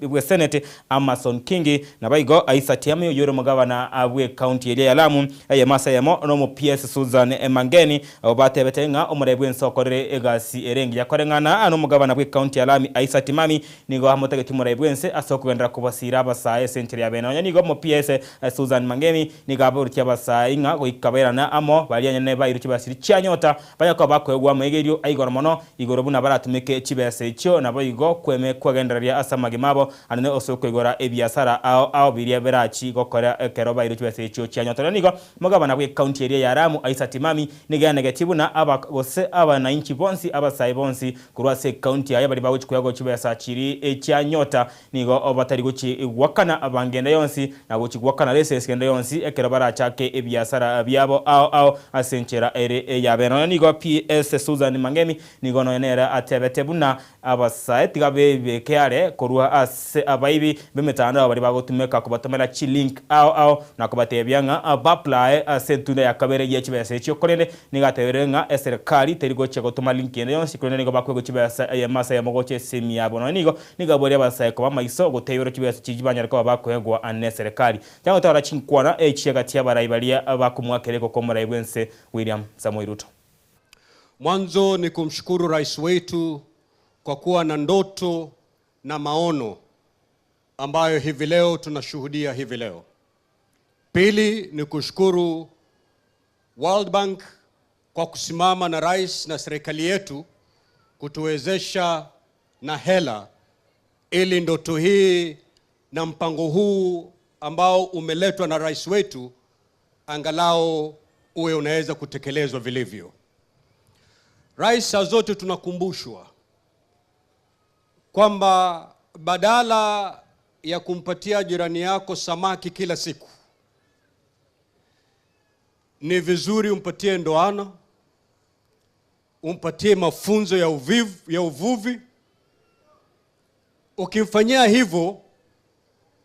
ebwe senate Amason Kingi na baigo Aisa Tiamio yoro mugabana abwe county ya Lamu eye masa yamo no mu PS Susan Mangeni obatebetenga omurebwe nsokorere egasi erengi yakorengana ano mugabana bwe county ya Lamu Aisa Timami nigo hamotegeti murebwe asokugendera kubasira abasaye century ya bena nigo mu PS Susan Mangeni nigo aburutia abasaye inga goikaberana amo balianya bairu kibasiri cyanyota bayako bakwegwa mwegerio aigoro mono igoro buna baratumike chibese icho nabo igo kweme kwagendereria asamage mabo anene osoko igora ebiasara ao biria berachi gokora ekero bairu chibese icho cyanyota nigo mugabana bwe county area ya Lamu Aisa Timami nigana negatibu aba gose abananchi bonsi abasaye bonsi kurwa se county ya bari baguchi kuyago chibesa chiri ecyanyota nigo obatari guchi wakana abangenda yonsi na guchi wakana lese kenda yonsi ekero barachake ebiasara byabo ao asenchera ere ya bena nigo PS Susan Mangemi nigo no Nonere atebete buna abasae tiga bekeare korwa ase abaibi b'emitandao bari bagotumeka kubatomera chilink ao ao na kubatebia ng'a bapply ase entunda ya kabere ye chibesa echio korende nigatebere ng'a eserikali terigochia gotoma link ende yonsi korende nigo bakwego chibesa eyemasa yamogoche esimi yabo no nigo nigaboria abasae koba maiso gotebera chibesa chijibanyara koba bakwegwa ane serikali cyangwa tora chinkwana echiagatia abarai baria bakumwakereko komorai bwense William Samoei Ruto. Mwanzo ni kumshukuru rais wetu kwa kuwa na ndoto na maono ambayo hivi leo tunashuhudia hivi leo. Pili ni kushukuru World Bank kwa kusimama na rais na serikali yetu kutuwezesha na hela ili ndoto hii na mpango huu ambao umeletwa na rais wetu angalau uwe unaweza kutekelezwa vilivyo. Rais, saa zote tunakumbushwa kwamba badala ya kumpatia jirani yako samaki kila siku, ni vizuri umpatie ndoano, umpatie mafunzo ya uvuvi. Ukimfanyia hivyo,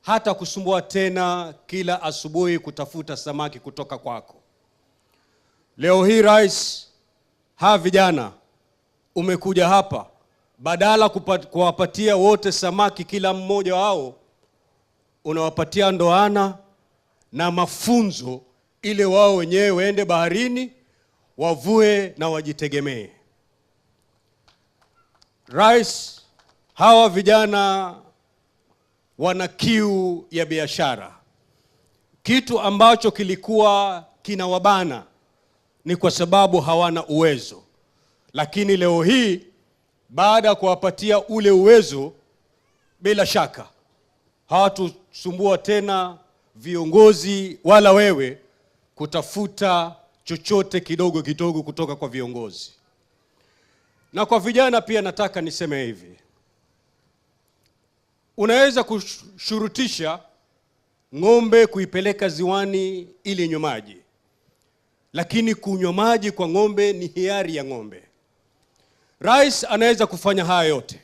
hata kusumbua tena kila asubuhi kutafuta samaki kutoka kwako. Leo hii rais, hawa vijana umekuja hapa, badala kuwapatia wote samaki kila mmoja wao, unawapatia ndoana na mafunzo ili wao wenyewe waende baharini wavue na wajitegemee. Rais, hawa vijana wana kiu ya biashara. Kitu ambacho kilikuwa kinawabana ni kwa sababu hawana uwezo. Lakini leo hii baada ya kuwapatia ule uwezo, bila shaka hawatusumbua tena viongozi wala wewe kutafuta chochote kidogo kidogo kutoka kwa viongozi. Na kwa vijana pia nataka niseme hivi. Unaweza kushurutisha ng'ombe kuipeleka ziwani ili inywe maji, lakini kunywa maji kwa ng'ombe ni hiari ya ng'ombe. Rais anaweza kufanya haya yote,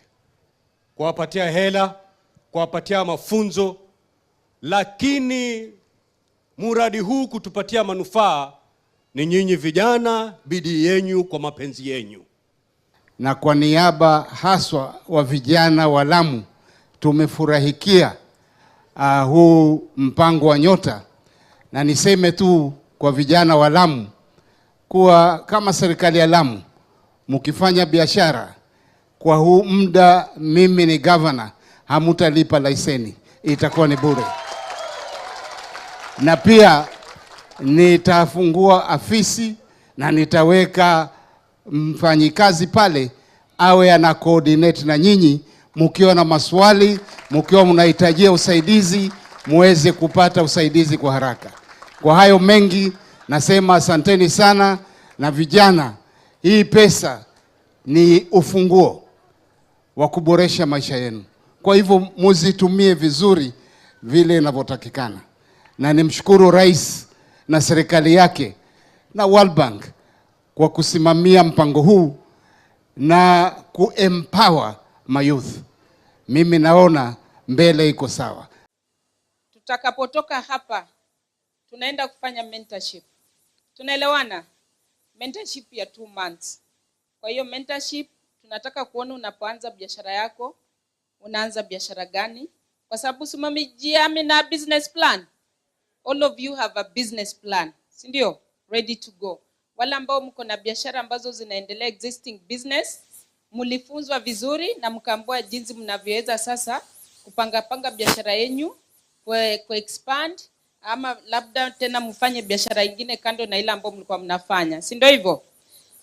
kuwapatia hela, kuwapatia mafunzo, lakini muradi huu kutupatia manufaa ni nyinyi vijana, bidii yenu kwa mapenzi yenu. Na kwa niaba haswa wa vijana wa Lamu, tumefurahikia huu mpango wa Nyota, na niseme tu kwa vijana wa Lamu kuwa kama serikali ya Lamu mkifanya biashara kwa huu muda, mimi ni governor, hamutalipa leseni, itakuwa ni bure. Na pia nitafungua afisi na nitaweka mfanyikazi pale awe ana coordinate na nyinyi, mkiwa na maswali, mkiwa mnahitajia usaidizi, muweze kupata usaidizi kwa haraka. Kwa hayo mengi nasema asanteni sana. Na vijana, hii pesa ni ufunguo wa kuboresha maisha yenu. Kwa hivyo muzitumie vizuri vile inavyotakikana. Na nimshukuru rais na serikali yake na World Bank kwa kusimamia mpango huu na kuempower mayouth. Mimi naona mbele iko sawa. Tutakapotoka hapa tunaenda kufanya mentorship. Tunaelewana? Mentorship ya 2 months. Kwa hiyo mentorship tunataka kuona unapoanza biashara yako, unaanza biashara gani? Kwa sababu simamijiami na business plan. All of you have a business plan, si ndio? Ready to go. Wale ambao mko na biashara ambazo zinaendelea, existing business, mlifunzwa vizuri na mkaambiwa jinsi mnavyoweza sasa kupanga panga biashara yenu, ku expand, ama labda tena mfanye biashara nyingine kando na ile ambayo mlikuwa mnafanya, si ndio hivyo?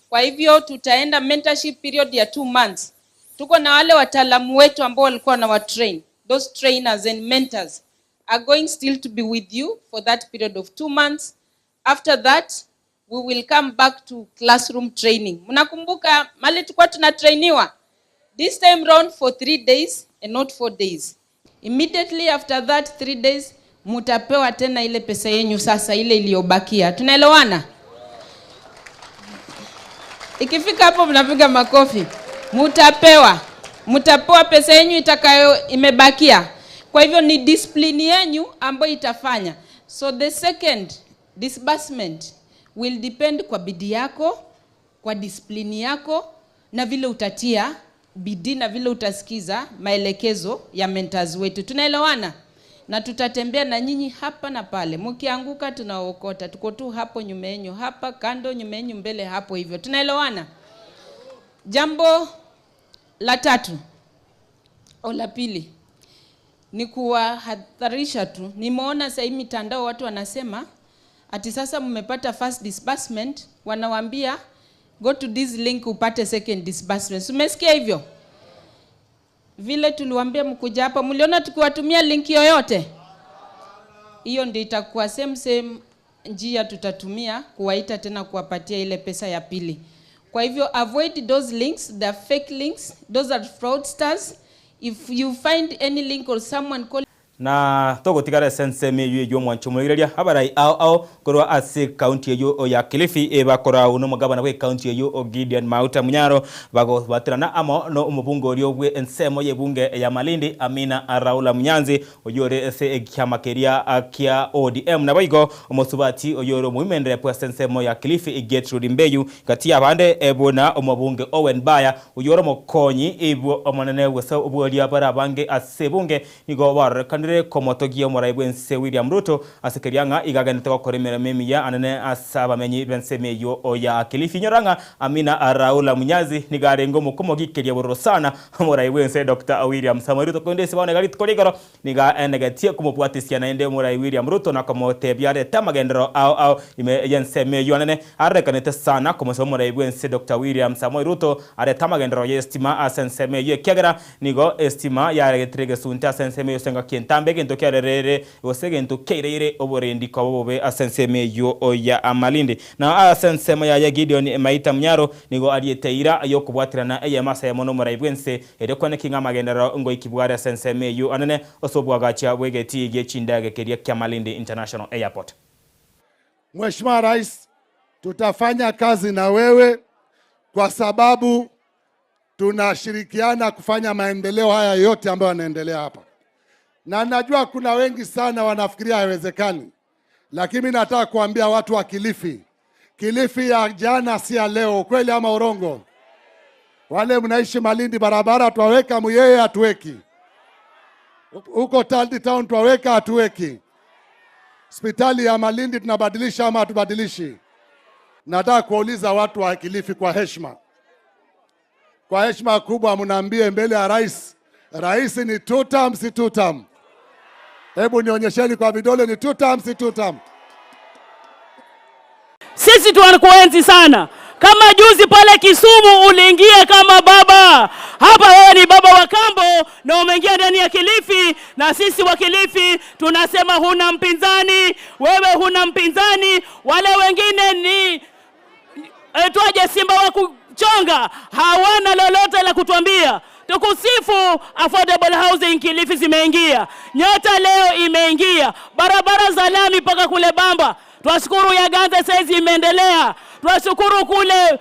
Kwa hivyo tutaenda mentorship period ya 2 months. Tuko na wale wataalamu wetu ambao walikuwa na watrain. Those trainers and mentors are going still to be with you for that period of 2 months. After that, we will come back to classroom training. Mnakumbuka mali tulikuwa tunatrainiwa? This time round for 3 days and not 4 days. Immediately after that 3 days, mutapewa tena ile pesa yenu sasa, ile iliyobakia. Tunaelewana? Ikifika hapo mnapiga makofi. Mutapewa. Mutapewa pesa yenu itakayo imebakia. Kwa hivyo ni discipline yenu ambayo itafanya. So the second disbursement will depend kwa bidii yako, kwa discipline yako na vile utatia bidii na vile utasikiza maelekezo ya mentors wetu. Tunaelewana? Na tutatembea na nyinyi hapa na pale. Mkianguka tunaokota. Tuko tu hapo nyuma yenu, hapa kando, nyuma yenu, mbele hapo hivyo. Tunaelewana? Jambo la tatu au la pili ni kuwahadharisha tu. Nimeona sasa hivi mitandao watu wanasema ati sasa mmepata first disbursement, wanawaambia go to this link upate second disbursement. Umesikia hivyo? Vile tuliwaambia mkuja hapa, mliona tukiwatumia link yoyote? Hiyo ndio itakuwa same njia tutatumia kuwaita tena kuwapatia ile pesa ya pili. Kwa hivyo avoid those links, the fake links, those are fraudsters. If you find any link or someone call na togotigara sensemi eyo mwancho mwegereria abarai ao ao korwa ase county eyo ya Kilifi ebakora uno mugabana we county eyo Gideon Mauta Munyaro bagobatirana amo no omobunge orio bwe ensemo yebunge ya Malindi Amina Araula Munyanzi oyore ese ekyama keria kia ODM na baigo omosubati oyore muimendere pwa sensemo ya Kilifi Gertrude Mbeyu kati abande ebona omobunge Owen Baya oyore mokonyi ibwo omonene wese obworia abarabange ase bunge nigo barorekanire komotogia omorai bwense William Ruto asekerianga igaganete gokora emeremo emiya anene ase abamenyi b'ensemo eyo ya Kilifi nyoranga Amina Araula Munyazi nigarengo mokomogikeria bororo sana omorai bwense Dr. William Samoei Ruto konde se baone rituko rigoro niga enegetie komobwatisia naende omorai William Ruto na komotebia arete amagendero ao ao ime y'ensemo eyo anene arekanete sana komosa omorai bwense Dr. William Samoei Ruto arete amagendero y'estima ase ensemo eyo ekiagera nigo estima yaregetire gesunte ase ensemo eyo senga kientambe gento kyarerere gose gento keirere oborendi kwa bobe asenseme yo oya amalindi na asensema ya Gideon Maita Munyaro nigo alieteira yo kubwatirana eye masa ya mono morai bwense ere kone kinga magendero ngo ikibware asenseme yo anene osobwagacha bwegeti gechindage keria kya Malindi International Airport. Mheshimiwa Rais, tutafanya kazi na wewe kwa sababu tunashirikiana kufanya maendeleo haya yote ambayo yanaendelea hapa. Na najua kuna wengi sana wanafikiria haiwezekani. Lakini mimi nataka kuambia watu wa Kilifi. Kilifi ya jana si ya leo, kweli ama urongo? Wale mnaishi Malindi barabara twaweka, Muyeye hatuweki. Huko Taldi Town twaweka, hatuweki. Hospitali ya Malindi tunabadilisha ama hatubadilishi? Nataka kuuliza watu wa Kilifi kwa heshima. Kwa heshima kubwa mnaambie mbele ya rais, rais ni tutam si tutam? Hebu nionyesheni kwa vidole, ni tutam si tutam? Sisi tunakuenzi sana. Kama juzi pale Kisumu uliingia kama baba, hapa wewe ni baba wa kambo na umeingia ndani ya Kilifi, na sisi wa Kilifi tunasema huna mpinzani, wewe huna mpinzani, wale wengine ni tuaje simba wa kuchonga, hawana lolote la kutuambia. Tukusifu, affordable housing Kilifi zimeingia, Nyota leo imeingia, barabara za lami mpaka kule Bamba. Twashukuru ya Ganze saizi imeendelea, twashukuru kule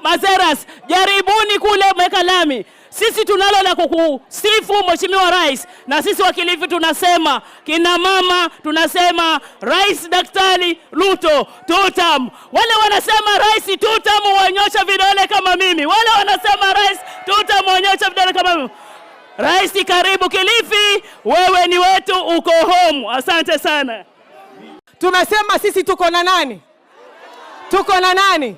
Mazeras, jaribuni kule mweka lami. Sisi tunalo la kukusifu Mheshimiwa Rais, na sisi wa Kilifi tunasema, kina mama tunasema Rais Daktari Ruto tutam. Wale wanasema Rais tutam wanyosha vidole kama mimi, wale wanasema Rais tutam wanyosha vidole kama mimi. Rais karibu Kilifi, wewe ni wetu, uko home. Asante sana. Tunasema sisi tuko na nani? Tuko na nani?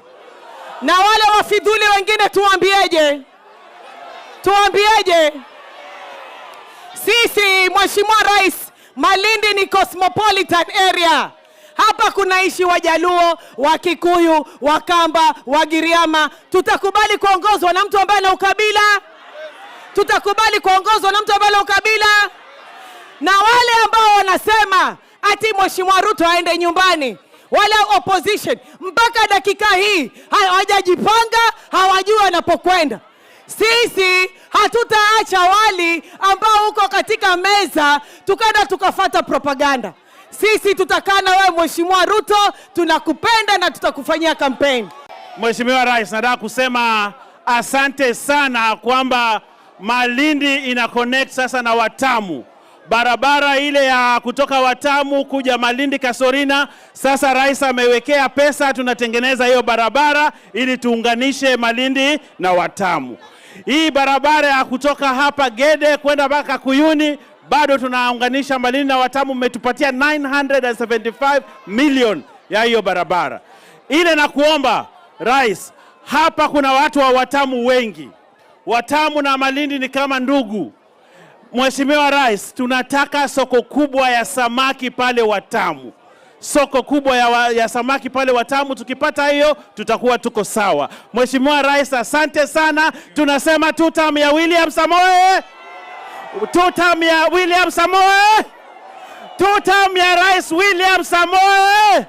Na wale wafidhuli wengine tuambieje? Tuambieje? Sisi Mheshimiwa Rais, Malindi ni cosmopolitan area. Hapa kunaishi Wajaluo, Wakikuyu, Wakamba, Wagiriama. Tutakubali kuongozwa na mtu ambaye ana ukabila? Tutakubali kuongozwa na mtu ambaye ana ukabila? Na wale ambao wanasema ati Mheshimiwa Ruto aende nyumbani, wale opposition mpaka dakika hii hawajajipanga, hawajui wanapokwenda. Sisi hatutaacha wali ambao uko katika meza tukaenda tukafata propaganda. Sisi tutakaa na wewe Mheshimiwa Ruto, tunakupenda na tutakufanyia campaign. Mheshimiwa Rais, nataka kusema asante sana kwamba Malindi ina connect sasa na Watamu. Barabara ile ya kutoka Watamu kuja Malindi Kasorina, sasa rais amewekea pesa, tunatengeneza hiyo barabara ili tuunganishe Malindi na Watamu. Hii barabara ya kutoka hapa Gede kwenda mpaka Kuyuni bado tunaunganisha Malindi na Watamu, mmetupatia 975 million ya hiyo barabara. Ile na kuomba rais, hapa kuna watu wa Watamu wengi. Watamu na Malindi ni kama ndugu. Mheshimiwa Rais, tunataka soko kubwa ya samaki pale Watamu, soko kubwa ya samaki pale Watamu. Tukipata hiyo tutakuwa tuko sawa. Mheshimiwa Rais, asante sana. Tunasema two term ya William Samoei, two term ya William Samoei, two term ya Rais William Samoei.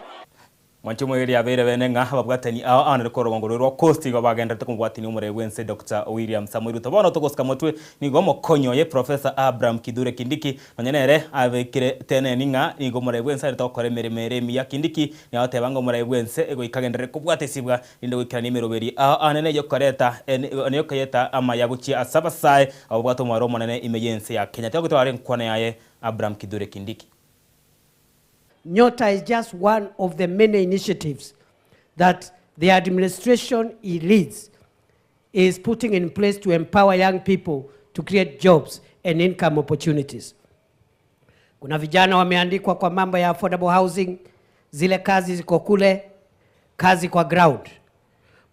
Mwancho mweri abere bene ng'a babwatani ao anare korogongo rwa coast igo bagenderete komubwatani omore bwense Dr. William Samoei Ruto. Bono togosika motwe nigo mokonyo ye Professor Abraham Kithure Kindiki nonye abekire tene ning'a nigo more bwense arete gokora emeremo ere emiya. Kindiki niagoteba ng'a omore bwense egoikagenderere kobwata esibwa rinde goikerania emeroberi ao anene yokoreta neyokoyeta amaya gochia ase abasae ababwate omwaro omonene ime yense ya Kenya. Tiagotware nkwana yaye Abraham Kithure Kindiki. Nyota is just one of the many initiatives that the administration he leads is putting in place to empower young people to create jobs and income opportunities. Kuna vijana wameandikwa kwa mambo ya affordable housing, zile kazi ziko kule, kazi kwa ground.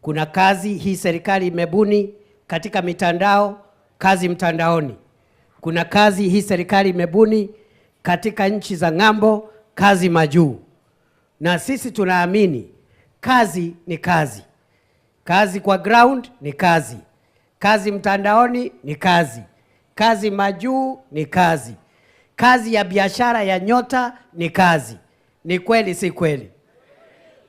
Kuna kazi hii serikali imebuni katika mitandao, kazi mtandaoni. Kuna kazi hii serikali imebuni katika nchi za ng'ambo, kazi majuu. Na sisi tunaamini kazi ni kazi. Kazi kwa ground ni kazi. Kazi mtandaoni ni kazi. Kazi majuu ni kazi. Kazi ya biashara ya Nyota ni kazi. Ni kweli si kweli?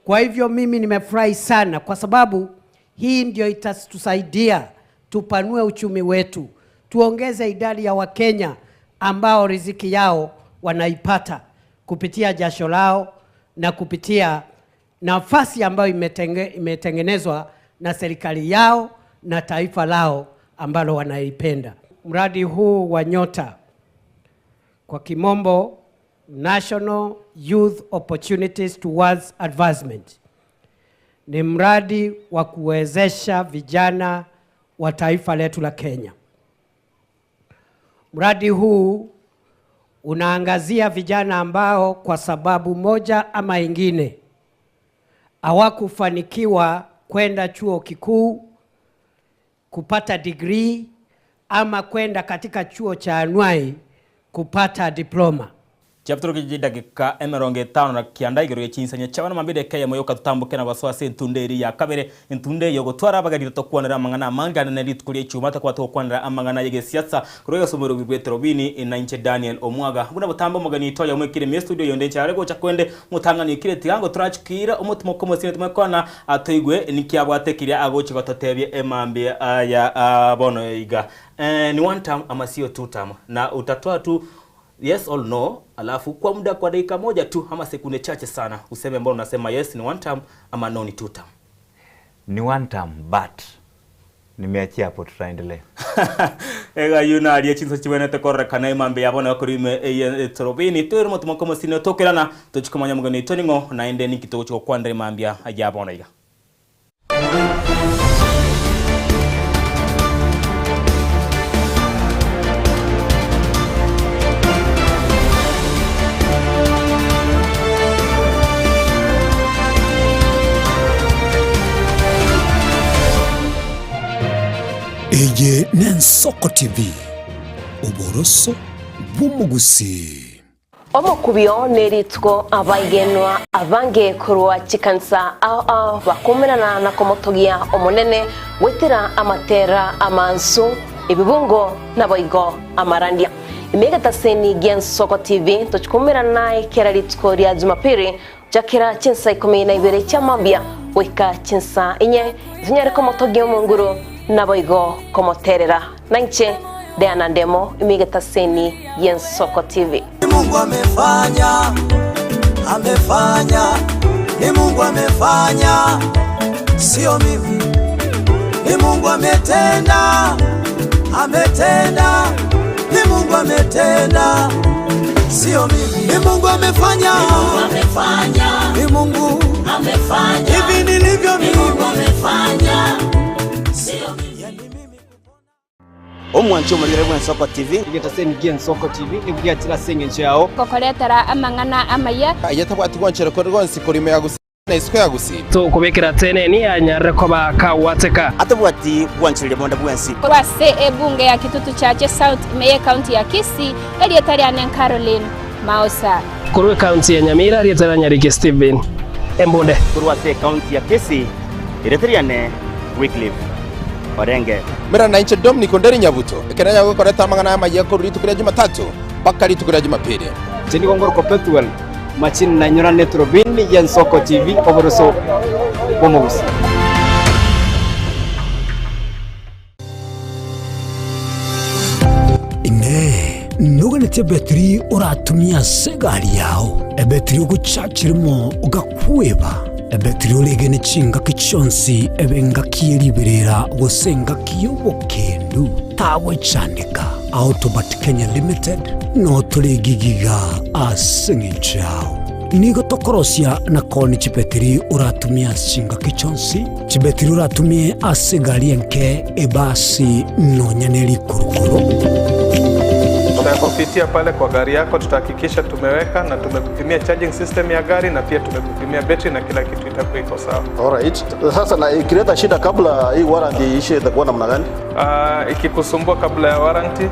Kwa hivyo mimi nimefurahi sana kwa sababu hii ndio itatusaidia tupanue uchumi wetu, tuongeze idadi ya Wakenya ambao riziki yao wanaipata kupitia jasho lao na kupitia nafasi ambayo imetengenezwa na serikali yao na taifa lao ambalo wanaipenda. Mradi huu wa Nyota, kwa kimombo National Youth Opportunities Towards Advancement, ni mradi wa kuwezesha vijana wa taifa letu la Kenya. Mradi huu unaangazia vijana ambao kwa sababu moja ama ingine hawakufanikiwa kwenda chuo kikuu kupata degree ama kwenda katika chuo cha anuai kupata diploma. Chapter kiji dakika emerongo etano na kianda igoro yechinsanya chabana mambire kaya moyo katutambuke na baswase entunde eri ya kabere entunde yo gotwara abaganiro tokwanera amang'ana amangana na rituko ria ichuma takwa tokwanera amang'ana ye gesiasa kuroga somero bibwetero bini na inche Daniel Omwaga buna butambo mugani toya mwekire mi studio yonde nchare gocha kwende mutangani kire tigango turachukira omutumo komosine tumekona atoigwe nikiabwate kiria agochi gototebie emambie aya bono iga ni one term ama sio two term, na utatoa tu yes or no, alafu kwa muda kwa dakika moja tu ama sekunde chache sana useme mbona unasema yes ni one term ama no ni two term. Ni one term but nimeachia hapo, tutaendelea. Ega yuna aliye chinso chiwene tekorre kana imambe yabona kurime torobini twirimo tumokomo sino tokerana tuchikomanya mugani toningo na ende nikito chiko kwandre mambia yabona iga. Eye Nensoko TV uboroso bw'umugusi omukubyo neritwo abaigenwa abange kurwa chikansa ao bakomerana na komotogia omonene wetera amatera amansu ebibungo naboigo amarandia imegataseni Gensoko TV tochikomerana ikera ritwo rya Jumapili jakira chinsa 12 chamambia weka chinsa inye zinyare komotogia omonguru naboigo komoterera nanche Diana Ndemo imigetaseni Gensoko TV. Mungu amefanya, amefanya, ni Mungu amefanya, sio mimi. Ni Mungu ametenda, ametenda. Ni Mungu ametenda, sio mimi. Ni Mungu amefanya, ni Mungu amefanya, ni Mungu amefanya. Hivi nilivyo mimi, ni Mungu amefanya, sio mimi. Omwancho mulire bwa Nsoko TV igetaseni gie Nsoko TV igugatira sengencho yao kokoretera amang'ana amaya ayetabwati gwanchero korgonsi korime yagusi na isiko yagusi to kubekera tene ni anyarre ko bakawateka atabwati gwanchire bonda bwensi kwa se ebunge ya Kitutu Chache South meye county ya Kisii elietariane Caroline Maosa kurwe county ya Nyamira elietariane Steven Embunde kurwa se county ya Kisii elietariane Wycliffe Orenge mera na inche Dominic Onderi Nyabuto ekenanya gukoreta amang'ana amaya koruri tukuria Jumatatu mpaka ritukuria Jumapili chini gongoro perpetual machini na nyora netrobini ya Nsoko TV oboroso bomogusi. Ine nuganete betri uratumia segari yao ebetri uguchachirimo ugakweba ebetri ulegene chinga kichonsi ebenga kiyeliberera gosenga kiyobokendu tawe chandika Autobat Kenya Limited no tuligigiga asengenchao nigo tokorosia na koni chibetri uratumia chinga kichonsi chibetri uratumie asegali enke ebasi nonyaneli kurukuru. Tutakupitia pale kwa gari yako, tutahakikisha tumeweka na tumekupimia charging system ya gari na pia tumekupimia battery na kila kitu itakuwa iko sawa. Alright. Sasa na ikileta shida kabla hii warranty ishe itakuwa namna gani? Ikikusumbua kabla ya warranty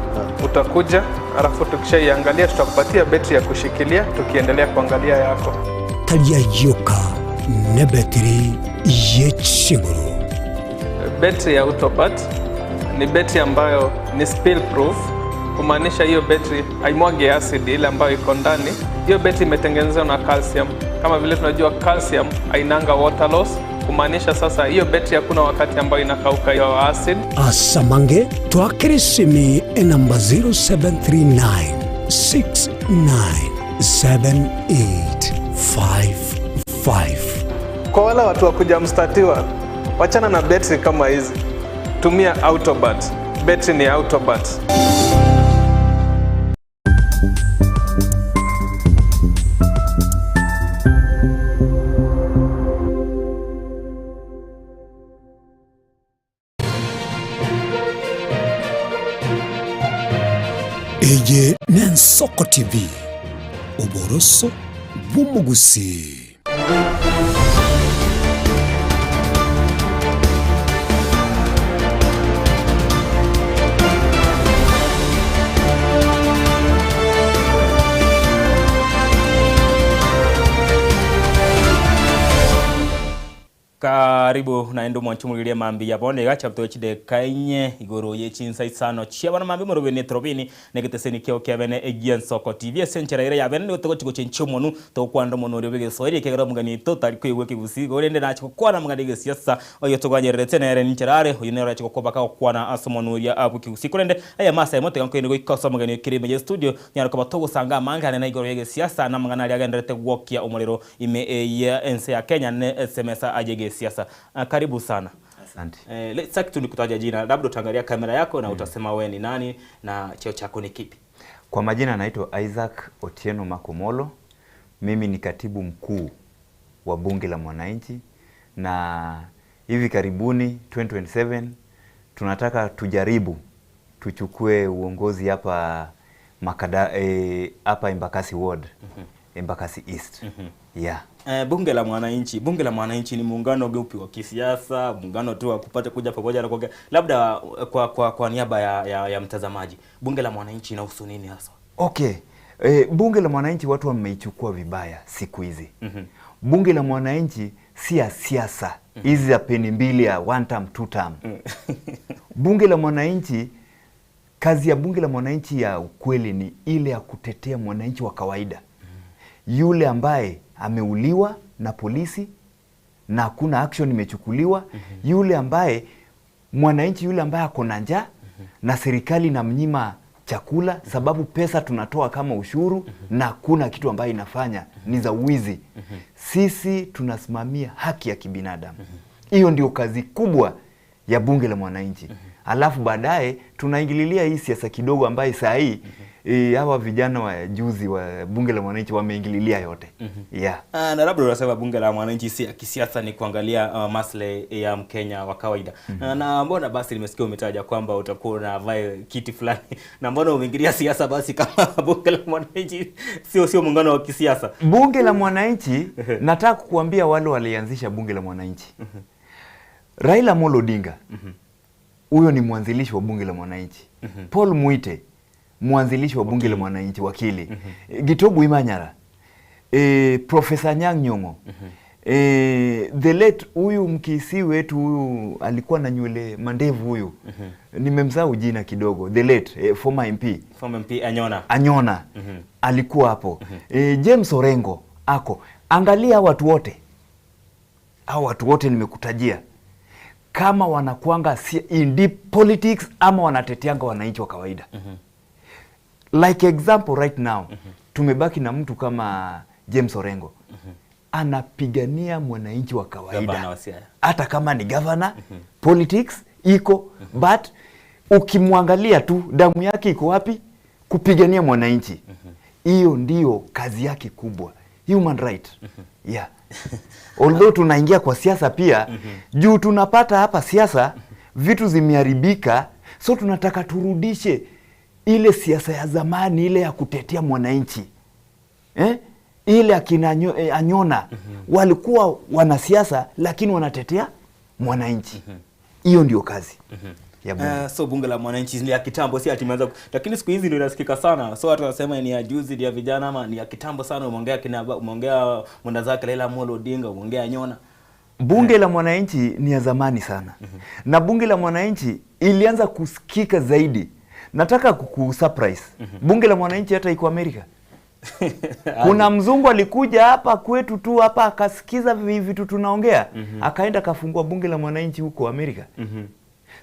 utakuja, alafu tukishaiangalia tutakupatia battery ya kushikilia tukiendelea kuangalia yako. Talia yoka ne battery yechinguru. Battery ya Autobat ni battery ambayo ni spill proof, kumaanisha hiyo betri haimwagi acid ile ambayo iko ndani. Hiyo betri imetengenezwa na calcium. Kama vile tunajua calcium hainanga water loss, kumaanisha sasa hiyo betri hakuna wakati ambayo inakauka hiyo acid. Asamange twakirisimi namba 0739 697855. Kwa wala watu wa kuja mstatiwa, wachana na betri kama hizi. Tumia Autobat. Betri ni Autobat. Eye Nsoko TV oboroso bumugusi. Karibu naendo mwanchumulirie mambi yabone gacha mtochide kainye igoro ye chinsa isano chiabana mambi morobene trobini negeteseni kyo kyabene egia Nsoko TV esenchera ire yabene ni togo chenchomonu tokwanda monori begesoiri kegera mugani totari kwewe kigusi gorende nacho kwana mugani gesiasa oyo toganyererete nere nincherare oyo nero yacho kobaka kwana asomonuria abu kigusi kurende aya masa emote ganko ikosa mugani kirime studio nyarako batogosanga mangane na igoro ye gesiasa na mangana ari gwokia omuriro ime ya ense ya Kenya ne SMS ajege siasa. Karibu sana. Asante. Sitaki tu nikutaja jina, labda utaangalia kamera yako na utasema wewe ni nani na cheo chako ni kipi. Kwa majina naitwa Isaac Otieno Makomolo. Mimi ni katibu mkuu wa Bunge la Mwananchi na hivi karibuni 2027 tunataka tujaribu tuchukue uongozi hapa hapa Embakasi Ward. Embakasi East. Yeah. Bunge la Mwananchi. Bunge la Mwananchi ni muungano upi wa kisiasa, muungano tu wa kupata kuja pamoja na kuongea. Labda kwa niaba ya mtazamaji, Bunge la Mwananchi inahusu nini hasa? Okay. Bunge la Mwananchi watu wameichukua vibaya siku hizi. Bunge la Mwananchi si ya siasa. Hizi za peni mbili ya one term, two term. Bunge la Mwananchi, kazi ya Bunge la Mwananchi ya ukweli ni ile ya kutetea mwananchi wa kawaida. Yule ambaye ameuliwa na polisi na hakuna action imechukuliwa, yule ambaye mwananchi yule ambaye ako na njaa na serikali inamnyima chakula sababu pesa tunatoa kama ushuru na hakuna kitu ambayo inafanya ni za uwizi. Sisi tunasimamia haki ya kibinadamu. Hiyo ndio kazi kubwa ya bunge la mwananchi. Alafu baadaye tunaingililia hii siasa kidogo ambaye saa hii hawa vijana wa juzi wa bunge la mwananchi wameingililia yote. Yeah. Na labda unasema bunge la mwananchi si ya kisiasa, ni kuangalia maslahi ya Mkenya wa kawaida. Na mbona basi nimesikia umetaja kwamba utakuwa unavaa kiti fulani, na mbona umeingilia siasa basi kama bunge la mwananchi sio muungano wa kisiasa? Bunge la mwananchi, nataka kukuambia wale walianzisha bunge la mwananchi. Raila Amolo Odinga, huyo ni mwanzilishi wa bunge la mwananchi. Paul Muite, mwanzilishi wa bunge la mwananchi, wakili. Gitobu Imanyara, Professor Anyang' Nyong'o, the late huyu Mkisi wetu huyu alikuwa na nywele mandevu huyu, nimemsahau jina kidogo, the late former MP. Former MP Anyona. Anyona alikuwa hapo. James Orengo ako. Angalia watu wote. Hao watu wote nimekutajia, kama wanakuanga in deep politics ama wanateteanga wananchi wa kawaida. Like example right now, tumebaki na mtu kama James Orengo. Anapigania mwananchi wa kawaida. Hata kama ni governor, politics iko, but ukimwangalia tu damu yake iko wapi? Kupigania mwananchi. Hiyo ndio kazi yake kubwa. Human right. Yeah. Although tunaingia kwa siasa pia, juu tunapata hapa siasa vitu zimeharibika, so tunataka turudishe ile siasa ya zamani, ile ya kutetea mwananchi. Ile akina Anyona walikuwa wanasiasa lakini wanatetea mwananchi. Hiyo ndio kazi ya bunge. So bunge la mwananchi ni ya kitambo, si ati imeanza, lakini siku hizi ndio inasikika sana. So watu wanasema ni ya juzi, ni ya vijana ama ni ya kitambo sana. Umeongea kina, umeongea mwenda zake Raila Amolo Odinga, umeongea Anyona. Bunge la mwananchi ni ya zamani sana. Na bunge la mwananchi ilianza kusikika zaidi. Nataka kukusurprise. Bunge la mwananchi hata iko Amerika. Kuna mzungu alikuja hapa kwetu tu hapa akasikiza vitu tunaongea, akaenda kafungua bunge la mwananchi huko Amerika.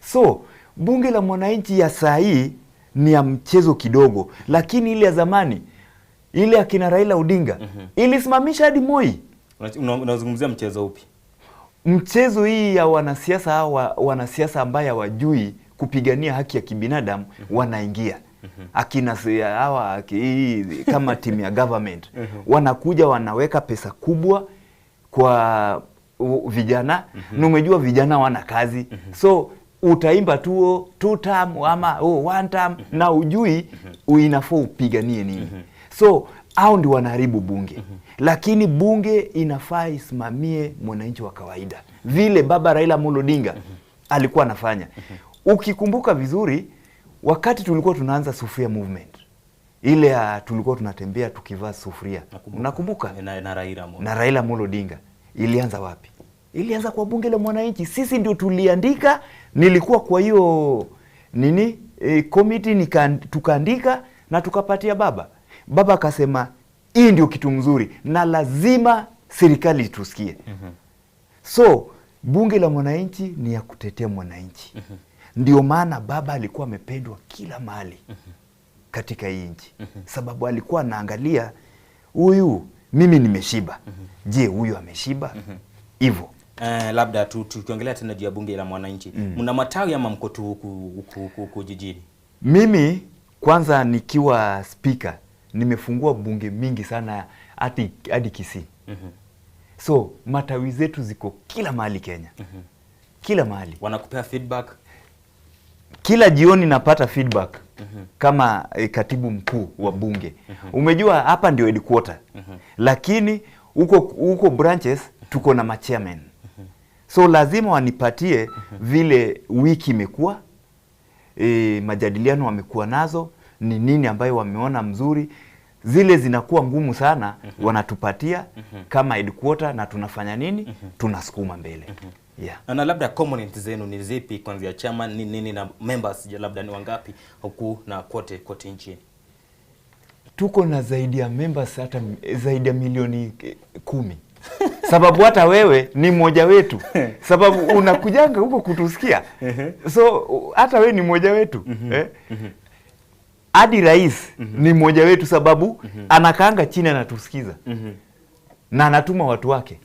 So bunge la mwananchi ya saa hii ni ya mchezo kidogo, lakini ile ya zamani, ile akina Raila Odinga ilisimamisha hadi Moi. Unazungumzia mchezo upi? Mchezo hii ya wanasiasa hawa, wanasiasa ambaye hawajui kupigania haki ya kibinadamu wanaingia. Akina hawa kama timu ya government wanakuja wanaweka pesa kubwa kwa vijana. Na umejua vijana wana kazi. So utaimba tu two term ama one term na ujui inafaa upiganie nini. So hao ndio wanaharibu bunge. Lakini bunge inafaa isimamie mwananchi wa kawaida, vile baba Raila Amolo Odinga alikuwa anafanya. Ukikumbuka vizuri, wakati tulikuwa tunaanza sufuria movement, ile tulikuwa tunatembea tukivaa sufuria. Unakumbuka? Na Raila Amolo Odinga. Ilianza wapi? Ilianza kwa bunge la mwananchi. Sisi ndio tuliandika. Nilikuwa kwa hiyo nini committee, tukaandika na tukapatia baba. Baba akasema hii ndio kitu mzuri na lazima serikali tusikie. So bunge la mwananchi ni ya kutetea mwananchi. Ndio maana baba alikuwa amependwa kila mahali katika hii nchi. Sababu alikuwa anaangalia huyu, mimi nimeshiba. Je, huyu ameshiba? Hivyo. Labda tukiongelea tena juu ya bunge la mwananchi. Mna matawi ama mko tu huku jijini? Mimi kwanza nikiwa speaker nimefungua bunge mingi sana hadi Kisii. So matawi zetu ziko kila mahali Kenya. Kila mahali. Wanakupea feedback? Kila jioni napata feedback kama katibu mkuu wa bunge. Umejua hapa ndio headquarter. Lakini huko branches tuko na machairman. So lazima wanipatie vile wiki imekuwa, majadiliano wamekuwa nazo, ni nini ambayo wameona mzuri. Zile zinakuwa ngumu sana, wanatupatia kama headquarter na tunafanya nini? Tunasukuma mbele. Yeah. Na labda component zenu ni zipi kuanzia chama ni nini na members labda ni wangapi huku na kote nchini? Tuko na zaidi ya members hata zaidi ya milioni 10. Sababu hata wewe ni mmoja wetu. Sababu unakujanga huko kutusikia. So hata wewe ni mmoja wetu. Hadi rais ni mmoja wetu sababu anakaanga chini anatusikiza. Na anatuma watu wake.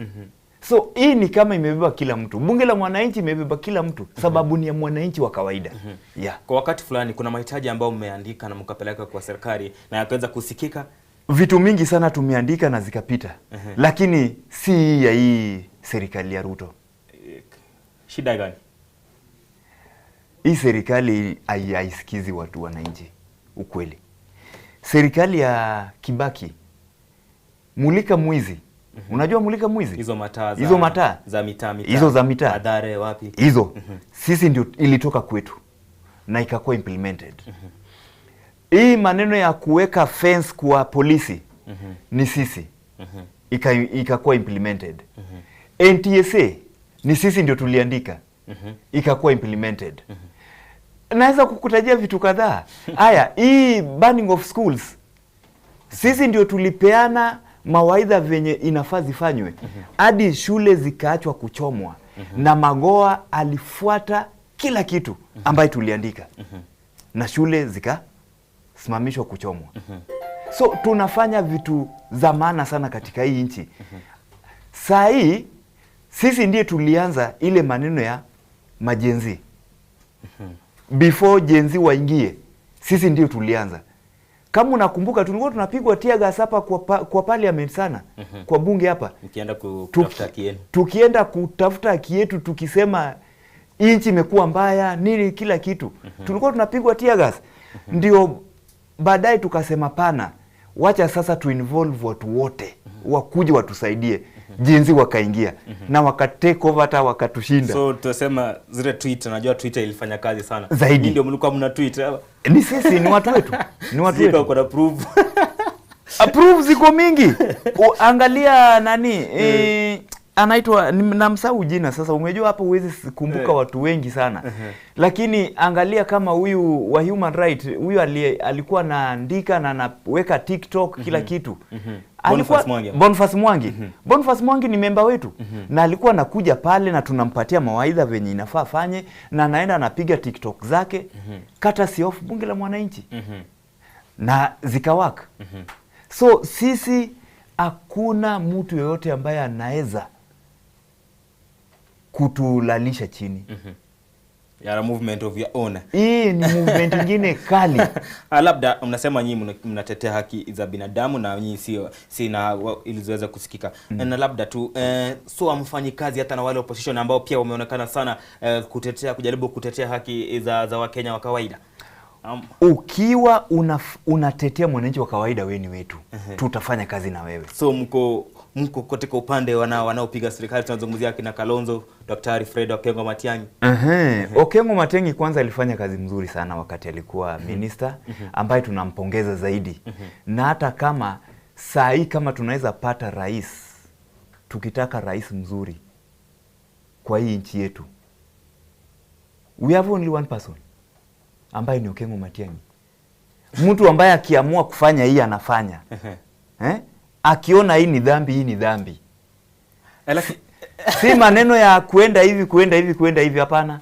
So hii ni kama imebeba kila mtu. Bunge la Mwananchi imebeba kila mtu sababu ni ya mwananchi wa kawaida. Yeah. Kwa wakati fulani kuna mahitaji ambayo mmeandika na mkapeleka kwa serikali na yakaweza kusikika. Vitu mingi sana tumeandika na zikapita. Lakini si ya hii serikali ya Ruto. Shida gani? Hii serikali haisikizi watu wananchi, ukweli. Serikali ya Kibaki, mulika mwizi. Unajua mulika mwizi? Hizo mataa za, hizo mataa za mitaa. Hizo za mitaa. Adhare wapi? Hizo. Sisi ndio ilitoka kwetu na ikakuwa implemented. Hii maneno ya kuweka fence kwa polisi ni sisi. Ikakuwa implemented. NTSA ni sisi ndio tuliandika. Ikakuwa implemented. Naweza kukutajia vitu kadhaa. Haya, hii banning of schools sisi ndio tulipeana mawaidha venye inafaa zifanywe hadi shule zikaachwa kuchomwa. Na Magoha alifuata kila kitu ambaye tuliandika. Na shule zikasimamishwa kuchomwa. So tunafanya vitu za maana sana katika hii nchi. Saa hii sisi ndiye tulianza ile maneno ya majenzi. Before jenzi waingie, sisi ndio tulianza. Kama unakumbuka tulikuwa tunapigwa tear gas hapa kwa parliament sana, kwa bunge hapa. Mkienda kutafuta haki yenu. Tukienda kutafuta haki yetu tukisema nchi imekuwa mbaya, nini kila kitu. Tulikuwa tunapigwa tear gas. Ndio baadaye tukasema pana, wacha sasa tu involve watu wote, wakuje watusaidie. Jinsi wakaingia na waka take over hata wakatushinda. So tutasema zile Twitter, najua Twitter ilifanya kazi sana. Zaidi. Ndio mlikuwa mna tweet. Ni sisi, ni watu wetu. Ni watu wetu. Kuna proof. Approve ziko mingi. Angalia nani anaitwa, namsahau jina sasa, umejua hapo huwezi kumbuka watu wengi sana. Lakini angalia kama huyu wa human right, huyu alikuwa anaandika na anaweka TikTok kila kitu. Alikuwa Boniface Mwangi. Boniface Mwangi ni member wetu. Na alikuwa anakuja pale na tunampatia mawaidha venye inafaa fanye na anaenda anapiga TikTok zake. Kata si off Bunge la Mwananchi. Na zikawaka. So sisi hakuna mtu yoyote ambaye anaweza kutulalisha chini. Ya movement of your own. Hii ni movement nyingine kali. Labda mnasema nyinyi mnatetea haki za binadamu na nyinyi sio sina ilizoweza kusikika. Na labda tu so amfanyi kazi hata na wale opposition ambao pia wameonekana sana kutetea, kujaribu kutetea haki za Wakenya wa kawaida. Ukiwa unatetea mwananchi wa kawaida, wewe ni wetu. Tutafanya kazi na wewe. So mko katika upande wanaopiga serikali, tunazungumzia kina Kalonzo, Daktari Fred Okengo Matiang'i. Okengo Matiang'i kwanza alifanya kazi mzuri sana wakati alikuwa minister, ambaye tunampongeza zaidi. Na hata kama saa hii kama tunaweza pata rais, tukitaka rais mzuri kwa hii nchi yetu, we have only one person ambaye ni Okengo Matiang'i. Mtu ambaye akiamua kufanya hii anafanya. Akiona hii ni dhambi, hii ni dhambi. Si maneno ya kuenda hivi, kuenda hivi, kuenda hivi, hapana.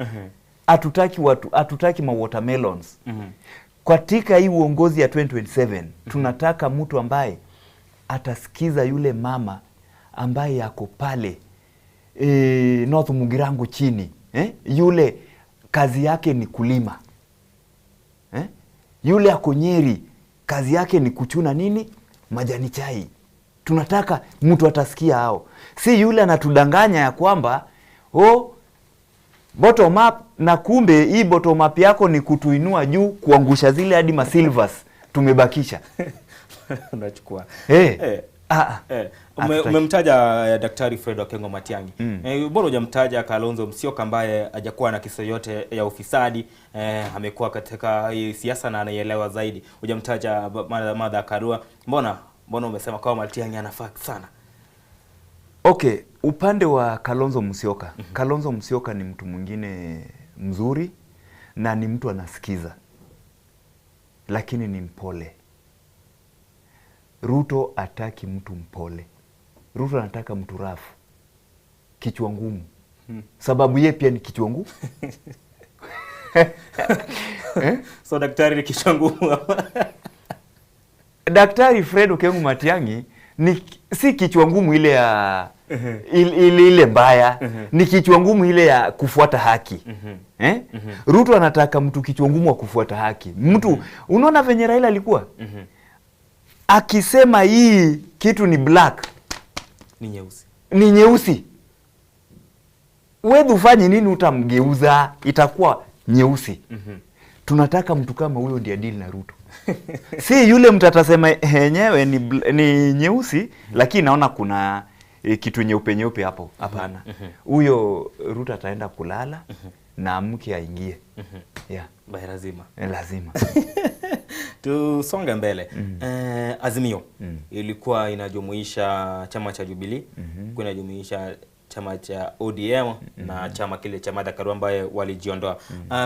Hatutaki watu, hatutaki ma watermelons. Katika hii uongozi ya 2027, tunataka mtu ambaye atasikiza yule mama ambaye yako pale North Mugirango chini. Yule kazi yake ni kulima. Yule ako Nyeri kazi yake ni kuchuna nini? Majani chai. Tunataka mtu atasikia hao. Si yule anatudanganya ya kwamba oh, bottom up, na kumbe hii bottom up yako ni kutuinua juu, kuangusha zile hadi ma silvers tumebakisha. Unachukua. Umemtaja Daktari Fred Okengo Matiang'i. Bora hujamtaja Kalonzo Musyoka ambaye hajakuwa na kisa yote ya ufisadi, amekuwa katika siasa na anaielewa zaidi. Hujamtaja Martha Karua. Mbona umesema kwa Matiang'i anafaa sana? Okay, upande wa Kalonzo Musyoka. Kalonzo Musyoka ni mtu mwingine mzuri na ni mtu anasikiza. Lakini ni mpole. Ruto hataki mtu mpole. Ruto anataka mtu rafu, kichwa ngumu. Sababu yeye pia ni kichwa ngumu. So daktari ni kichwa ngumu. Daktari Fred Okengo Matiang'i ni si kichwa ngumu ile ya Ile mbaya ni kichwa ngumu ile ya kufuata haki. Eh? Ruto anataka mtu kichwa ngumu wa kufuata haki. Mtu unaona venye Raila alikuwa akisema hii kitu ni black, ni nyeusi. Ni nyeusi. Wewe ufanye nini utamgeuza, itakuwa nyeusi. Tunataka mtu kama huyo ndiye deal na Ruto. Si yule mtu atasema yenyewe ni nyeusi lakini naona kuna kitu nyeupe nyeupe hapo. Hapana. Huyo Ruto ataenda kulala na mke aingie. Yeah. Bai lazima. Lazima. Tusonge mbele. Azimio ilikuwa inajumuisha chama cha Jubilee, ilikuwa inajumuisha chama cha ODM na chama kile cha Martha Karua ambaye walijiondoa.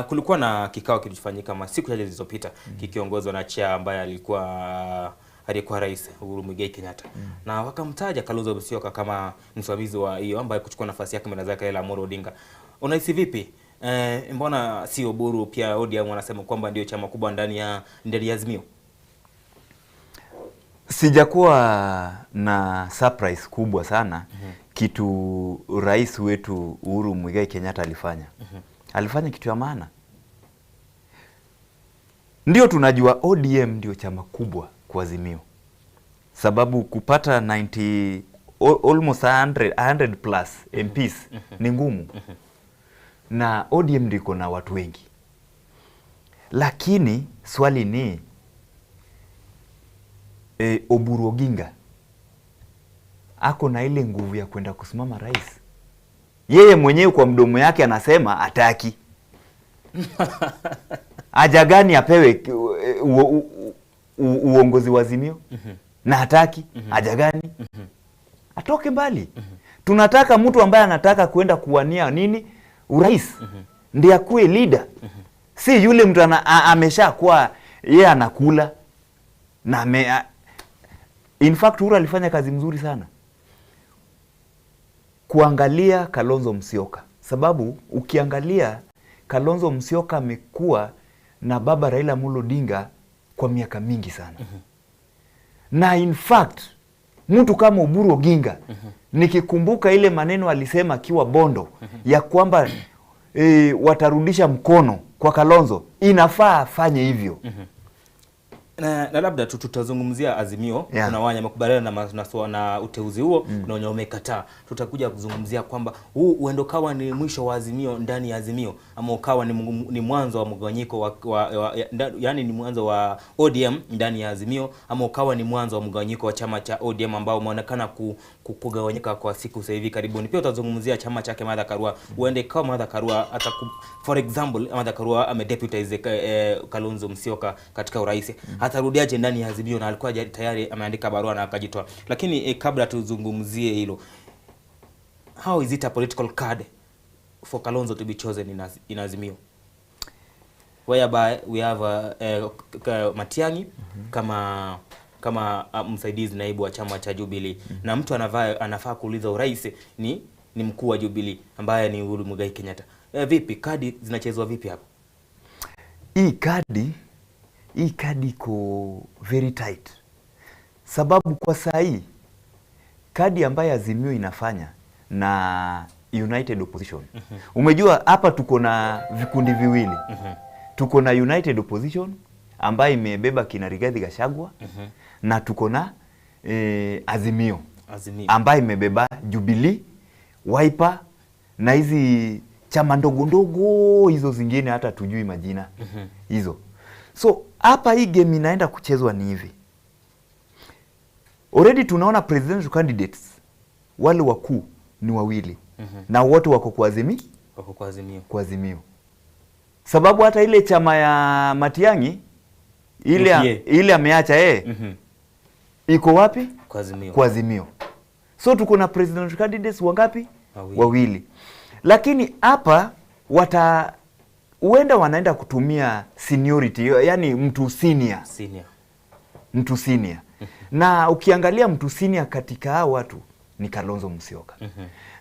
Kulikuwa na kikao kilichofanyika masiku chache zilizopita kikiongozwa na chair ambaye aliyekuwa Rais Uhuru Muigai Kenyatta. Na wakamtaja Kalonzo Musyoka kama msimamizi wa hiyo ambaye kuchukua nafasi yake mbele zake Raila Amolo Odinga. Unahisi vipi? Mbona si Oburu pia ODM wanasema kwamba ndio chama kubwa ndani ya Azimio? Sijakuwa na surprise kubwa sana kitu rais wetu Uhuru Muigai Kenyatta alifanya. Alifanya kitu ya maana. Ndio tunajua ODM ndio chama kubwa kwa Azimio. Sababu kupata 90 almost 100 plus MPs ni ngumu. Na ODM ndio iko na watu wengi. Lakini swali ni Oburu Oginga ako na ile nguvu ya kwenda kusimama rais? Yeye mwenyewe kwa mdomo yake anasema hataki. Haja gani apewe uongozi wa Azimio? Na hataki. Haja gani? Atoke mbali. Tunataka mtu ambaye anataka kwenda kuwania nini? Urais. Ndiye akuwe leader. Si yule mtu ameshakuwa yeye anakula na in fact Uhuru alifanya kazi mzuri sana kuangalia Kalonzo Musyoka, sababu ukiangalia Kalonzo Musyoka amekuwa na baba Raila Amolo Odinga kwa miaka mingi sana. Na in fact mtu kama Oburu Oginga nikikumbuka ile maneno alisema akiwa Bondo ya kwamba watarudisha mkono kwa Kalonzo, inafaa afanye hivyo. Na labda tutazungumzia Azimio. Kuna wale wamekubaliana na uteuzi huo, kuna wenye wamekataa. Tutakuja kuzungumzia kwamba huu uendo kawa ni mwisho wa Azimio ndani ya Azimio, ama ukawa ni mwanzo wa mgawanyiko yani ni mwanzo wa ODM ndani ya Azimio, ama ukawa ni mwanzo wa mgawanyiko wa chama cha ODM ambao umeonekana kugawanyika kwa siku sasa hivi karibuni. Pia tutazungumzia chama chake Martha Karua. Uende kama Martha Karua for example Martha Karua amedeputize Kalonzo Musyoka katika urais. Atarudiaje ndani ya Azimio na alikuwa tayari ameandika barua na akajitoa. Lakini kabla tuzungumzie hilo, how is it a political card for Kalonzo to be chosen in Azimio, whereby we have Matiang'i kama msaidizi naibu wa chama cha Jubilee, na mtu anafaa kuuliza urais ni mkuu wa Jubilee ambaye ni Uhuru Muigai Kenyatta. Vipi kadi zinachezwa vipi hapo? Hii kadi iko very tight. Sababu kwa saa hii kadi ambayo Azimio inafanya na United Opposition. Umejua hapa tuko na vikundi viwili. Tuko na United Opposition ambayo imebeba kina Rigathi Gachagua, na tuko na Azimio ambayo imebeba Jubilee, Wiper na hizi chama ndogo ndogo hizo zingine hata tujui majina hizo. So hapa hii game inaenda kuchezwa ni hivi. Already tunaona presidential candidates wale wakuu ni wawili. Na wote wako kwa Azimio. Wako kwa Azimio. Kwa Azimio. Sababu hata ile chama ya Matiang'i ile ameacha iko wapi? Kwa Azimio. Kwa Azimio. So tuko na presidential candidates wangapi? Wawili. Lakini hapa huenda wanaenda kutumia seniority, yani mtu senior. Mtu senior. Na ukiangalia mtu senior katika hao watu ni Kalonzo Musyoka.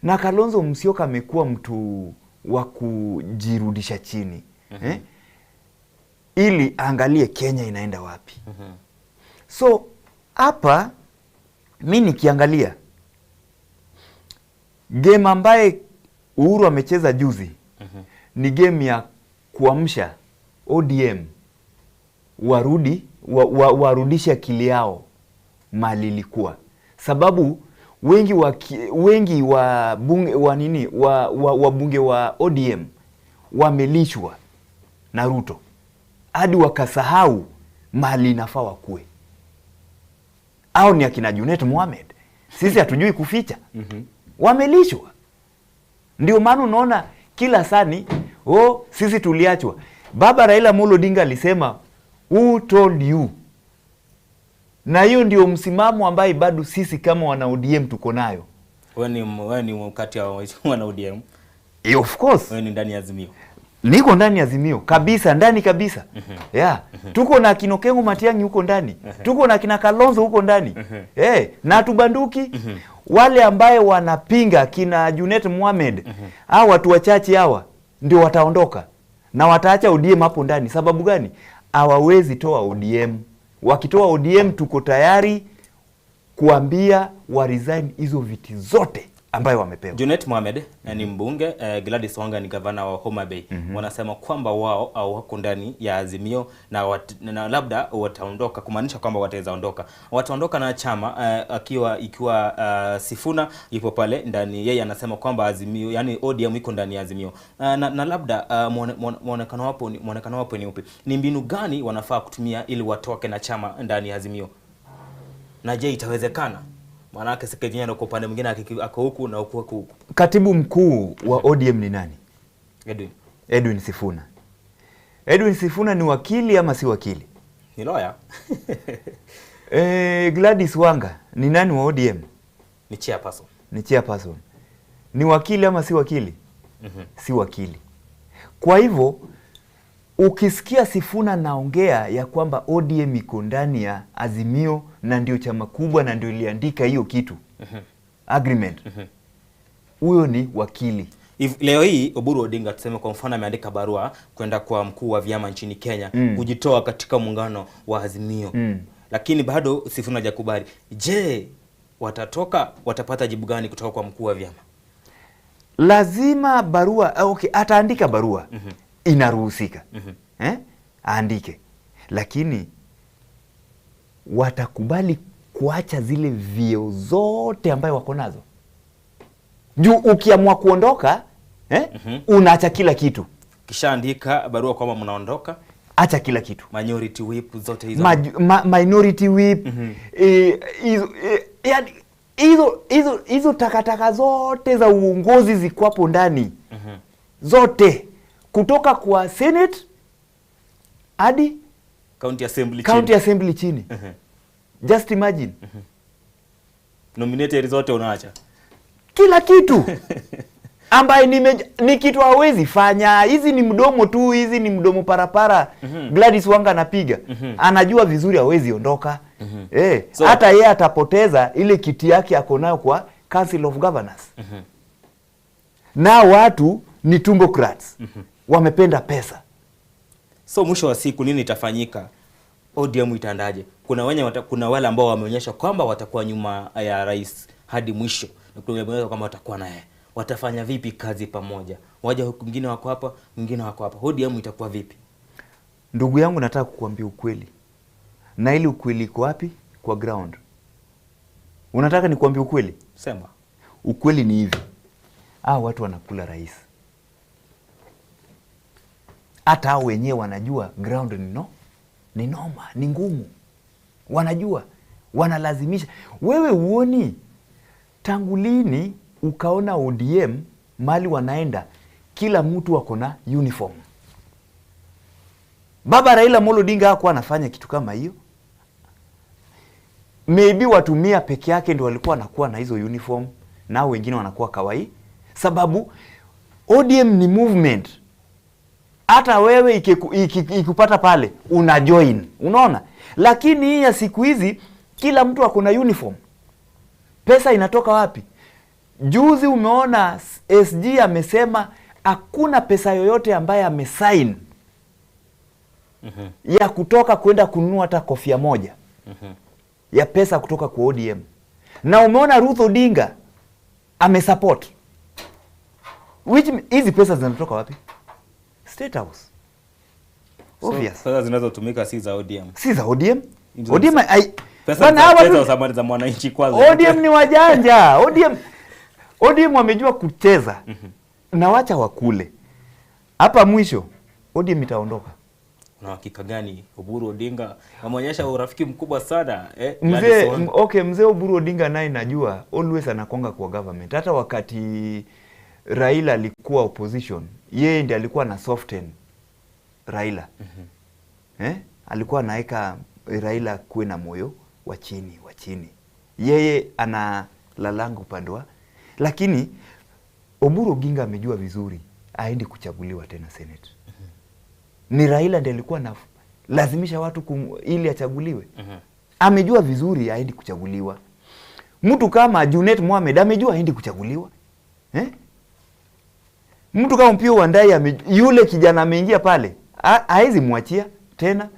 Na Kalonzo Musyoka amekuwa mtu wa kujirudisha chini. Ili angalie Kenya inaenda wapi. So hapa mimi nikiangalia Game ambaye Uhuru amecheza juzi ni game ya kuamsha ODM warudi warudishe akili yao mali ilikuwa. Sababu wengi wa bunge wa nini wa bunge wa ODM wamelishwa na Ruto hadi wakasahau mali inafaa wakue. Au ni akina Junet Mohamed. Sisi hatujui kuficha. Wamelishwa. Ndio maana unaona kila sani, oh, sisi tuliachwa. Baba Raila Amolo Odinga alisema, who told you? Na hiyo ndio msimamo ambaye bado sisi kama wana ODM tuko nayo. Wewe ni kati ya wana ODM? Of course. Wewe ni ndani ya Azimio. Niko ndani ya Azimio kabisa, ndani kabisa. Yeah. Tuko na kina Okengo Matiang'i huko ndani. Tuko na kina Kalonzo huko ndani. Na tubanduki. Wale ambaye wanapinga kina Junet Mohamed, hawa watu wachache hawa ndio wataondoka na wataacha ODM hapo ndani. Sababu gani? Hawawezi toa ODM. Wakitoa ODM tuko tayari kuambia wa resign hizo viti zote ambayo wamepewa. Junet Mohamed ni mbunge, Gladys Wanga ni gavana wa Homa Bay. Wanasema kwamba wao au wako ndani ya Azimio na, na labda wataondoka, kumaanisha kwamba wataweza ondoka. Wataondoka na chama ikiwa Sifuna ipo pale ndani, yeye anasema kwamba Azimio, yani ODM iko ndani ya Azimio. Na labda muonekano wapo ni upi? Ni mbinu gani wanafaa kutumia ili watoke na chama ndani ya Azimio? Na je, itawezekana? Maana Sekejenya kwa upande mwingine ako huku na huku huku. Katibu mkuu wa ODM ni nani? Edwin Sifuna. Edwin Sifuna ni wakili ama si wakili? Ni lawyer. Gladys Wanga ni nani wa ODM? Ni chairperson. Ni chairperson. Ni wakili ama si wakili? Si wakili. Kwa hivyo ukisikia Sifuna naongea ya kwamba ODM iko ndani ya Azimio na ndio chama kubwa na ndio iliandika hiyo kitu agreement, huyo ni wakili. Leo hii Oburu Odinga tuseme kwa mfano ameandika barua kwenda kwa mkuu wa vyama nchini Kenya kujitoa katika muungano wa Azimio, lakini bado Sifuna hajakubali. Je, watatoka, watapata jibu gani kutoka kwa mkuu wa vyama? Lazima barua, okay, ataandika barua. Inaruhusika. Aandike. Lakini watakubali kuacha zile vyeo zote ambayo wako nazo? Juu ukiamua kuondoka, unaacha kila kitu. Kisha andika barua kwamba mnaondoka, acha kila kitu. Minority whip zote hizo. Minority whip, yani hizo takataka zote za uongozi ziko hapo ndani. Zote. Kutoka kwa Senate hadi County Assembly chini. County Assembly chini. Just imagine. Nominated zote unaacha. Kila kitu. Ambaye ni kitu hawezi fanya. Hizi ni mdomo tu, hizi ni mdomo parapara. Gladys Wanga anapiga. Anajua vizuri hawezi ondoka. So, hata yeye atapoteza ile kiti yake ako nayo kwa Council of Governors. Na watu ni tumbocrats. Wamependa pesa. So mwisho wa siku nini itafanyika? ODM itaandaje? Kuna wale ambao wameonyesha kwamba watakuwa nyuma ya rais hadi mwisho. Na kuna wale kwamba watakuwa naye. Watafanya vipi kazi pamoja? Waja huku mwingine wako hapa, mwingine wako hapa. ODM itakuwa vipi? Ndugu yangu, nataka kukuambia ukweli. Na ile ukweli iko wapi? Kwa ground. Unataka nikuambie ukweli? Sema. Ukweli ni hivi. Watu wanakula rais. Hata hao wenyewe wanajua ground ni noma, ni ngumu. Wanajua, wanalazimisha. Wewe uoni tangu lini ukaona ODM mali wanaenda kila mtu wako na uniform? Baba Raila Amolo Odinga hakuwa anafanya kitu kama hiyo. Maybe watu 100 peke yake ndio walikuwa wanakuwa na hizo uniform, na wengine wanakuwa kawaii. Sababu ODM ni movement. Hata wewe ikupata pale una join, unaona? Lakini hii ya siku hizi kila mtu ako na uniform. Pesa inatoka wapi? Juzi umeona SG amesema hakuna pesa yoyote ambaye amesign ya kutoka kwenda kununua hata kofia moja ya pesa kutoka kwa ODM. Na umeona Ruth Odinga amesupport. Which hizi pesa zinatoka wapi? State House. Obvious. So, pesa zinazotumika si za ODM. Si za ODM. Hizo ODM ai pesa bana, hawa pesa tu- za za mwananchi kwanza. ODM ni wajanja. ODM wamejua kucheza. Na wacha wakule. Hapa mwisho ODM itaondoka. Na hakika gani Oburu Odinga ameonyesha urafiki mkubwa sana Mzee Gladys Wanga. okay, mzee Oburu Odinga naye najua always anakonga kwa government. Hata wakati Raila alikuwa opposition, yeye ndiye alikuwa na soften Raila. Alikuwa anaweka Raila kuwe na moyo wa chini wa chini. Yeye ana lalanga upande wa, lakini Oburu Oginga amejua vizuri aendi kuchaguliwa tena Senate. Ni Raila ndiye alikuwa na lazimisha watu ili achaguliwe. Amejua vizuri aendi kuchaguliwa. Mtu kama Junet Mohamed amejua aendi kuchaguliwa. Mtu kama Opiyo Wandayi yule kijana ameingia pale, haezi muachia tena.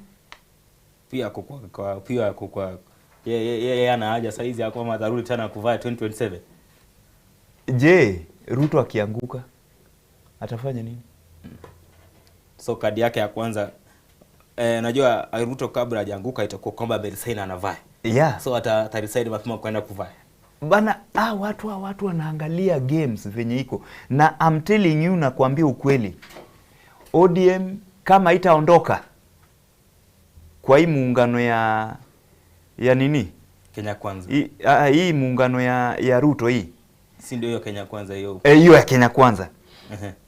Pia kwa pia kwa yeye ana haja saizi ya kwamba atarudi tena kuvaa 2027. Je, Ruto akianguka atafanya nini? So kadi yake ya kwanza najua Ruto kabla hajaanguka itakuwa kwamba ameresign anavaa. Yeah. So ataresign mapema kwenda kuvaa. Bana, watu wanaangalia games venye iko. Na I'm telling you, nakwambia ukweli. ODM kama itaondoka kwa hii muungano ya nini? Kenya Kwanza. Hii muungano ya Ruto hii. Si ndio hiyo Kenya Kwanza hiyo? Hiyo ya Kenya Kwanza.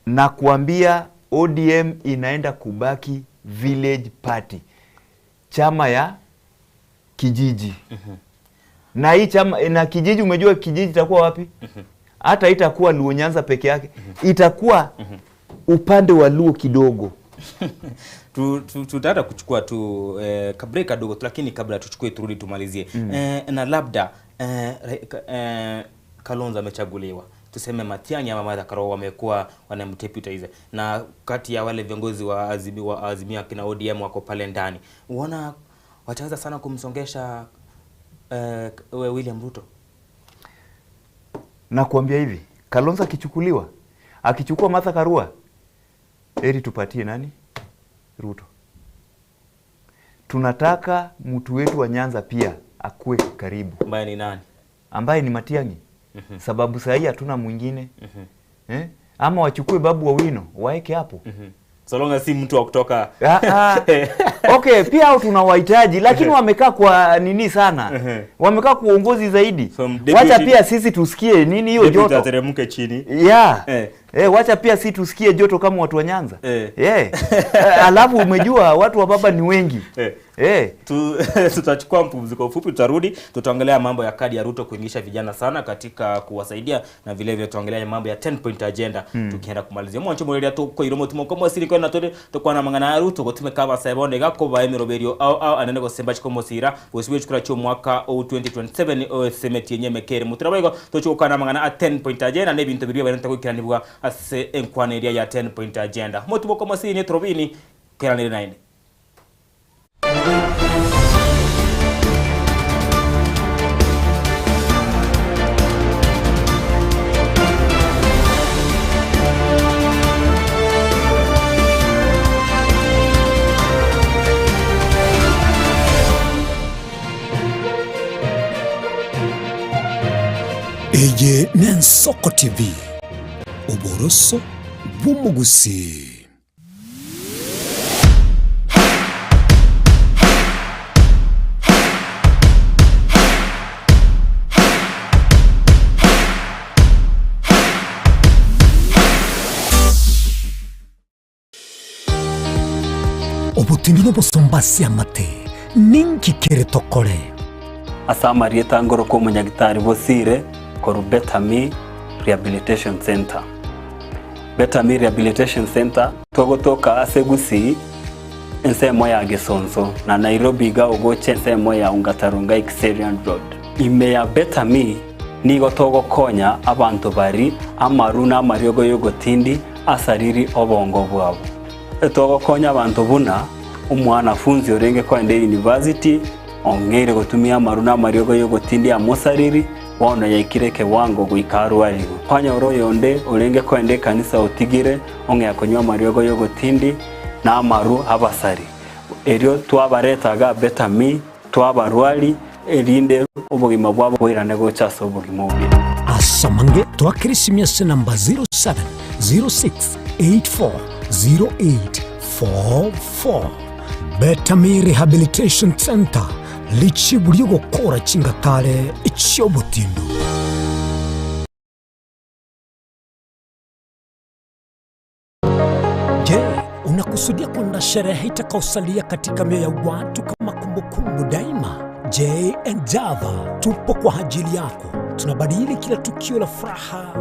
Na kuambia ODM inaenda kubaki village party. Chama ya kijiji. Na hii chama na kijiji, umejua kijiji itakuwa wapi? Hata itakuwa Luo Nyanza peke yake. Itakuwa upande wa Luo kidogo. Tutaenda kuchukua tu break kidogo, lakini kabla tuchukue turudi tumalizie. Na labda Kalonzo amechaguliwa. Tuseme Matiang'i ama Martha Karua wamekuwa wanamdeputize, na kati ya wale viongozi wa Azimio kina ODM wako pale ndani. Unaona wataweza sana kumsongesha William Ruto? Nakuambia hivi, Kalonzo akichukuliwa, akichukua Martha Karua, heri tupatie nani? Ruto. Tunataka mtu wetu wa Nyanza pia akue karibu. Ambaye ni nani? Ambaye ni Matiang'i. Sababu sahi hatuna mwingine. Ama wachukue Babu Owino waeke hapo. So long as si mtu wa kutoka. Okay, pia hao tunawahitaji lakini wamekaa kwa nini sana? Wamekaa kwa uongozi zaidi. Wacha pia sisi tusikie nini hiyo joto. Ateremke chini. Yeah. Wacha pia sisi tusikie joto kama watu wa Nyanza. Alafu umejua watu wa baba ni wengi. Tutachukua mpumziko mfupi, tutarudi tutaongelea mambo ya kadi ya Ruto kuingisha vijana sana katika kuwasaidia, na vile vile tutaongelea mambo ya 10 point agenda tukienda kumalizia. Mwancho mwelia tu ko iromo tumo koma siri kwa na tore tukwana mangana ya Ruto gotume kaba sebonde gakoba emiroberio au anene gosemba chikomosira gosibe chukura cho mwaka 2027 osemeti yenye mekere mutrabago tochukana mangana a 10 point agenda ne bintu biriyo barenta kukiranibwa ase enkwaneria ya 10 point agenda. Motumo koma siri ne trobini keranire 9. Eye Nensoko TV, uboroso bw'umugusi. Obutindi n'obusombasi amate ninkikere tokore asamarieta ngoro ko munyagitari bosire koru Betami Rehabilitation Center. Betami Rehabilitation Center togotoka asegusi ensemo ya Gesonso na Nairobi ga ogoche ensemo ya Ungatarunga Exerian Road. Ime ya Betami nigo togokonya abantu bari amaru na amariogo yogotindi asariri obongo bwabo. Togokonya abantu buna umwanafunzi orenge kwende university ongere gotumia amaru na amariogo yogotindi amosariri Bono yaikire kewango goikarwariwe kwanya oroyonde orenge kwende kanisa otigire ong'ea konywa amariogo yogotindi na amaru abasari erio twabaretaga Better Me twabarwari erinde obogima bwabo bwairane gocha ase obogima obuya. Asamange twakirisimia namba 0706840844. Better Me Rehabilitation Center lichibu gukora chingatale ichiobotindo. Je, unakusudia kwenda sherehe itakaosalia katika mioyo ya watu kama kumbukumbu daima? J and Java tupo kwa ajili yako. Tunabadili kila tukio la furaha,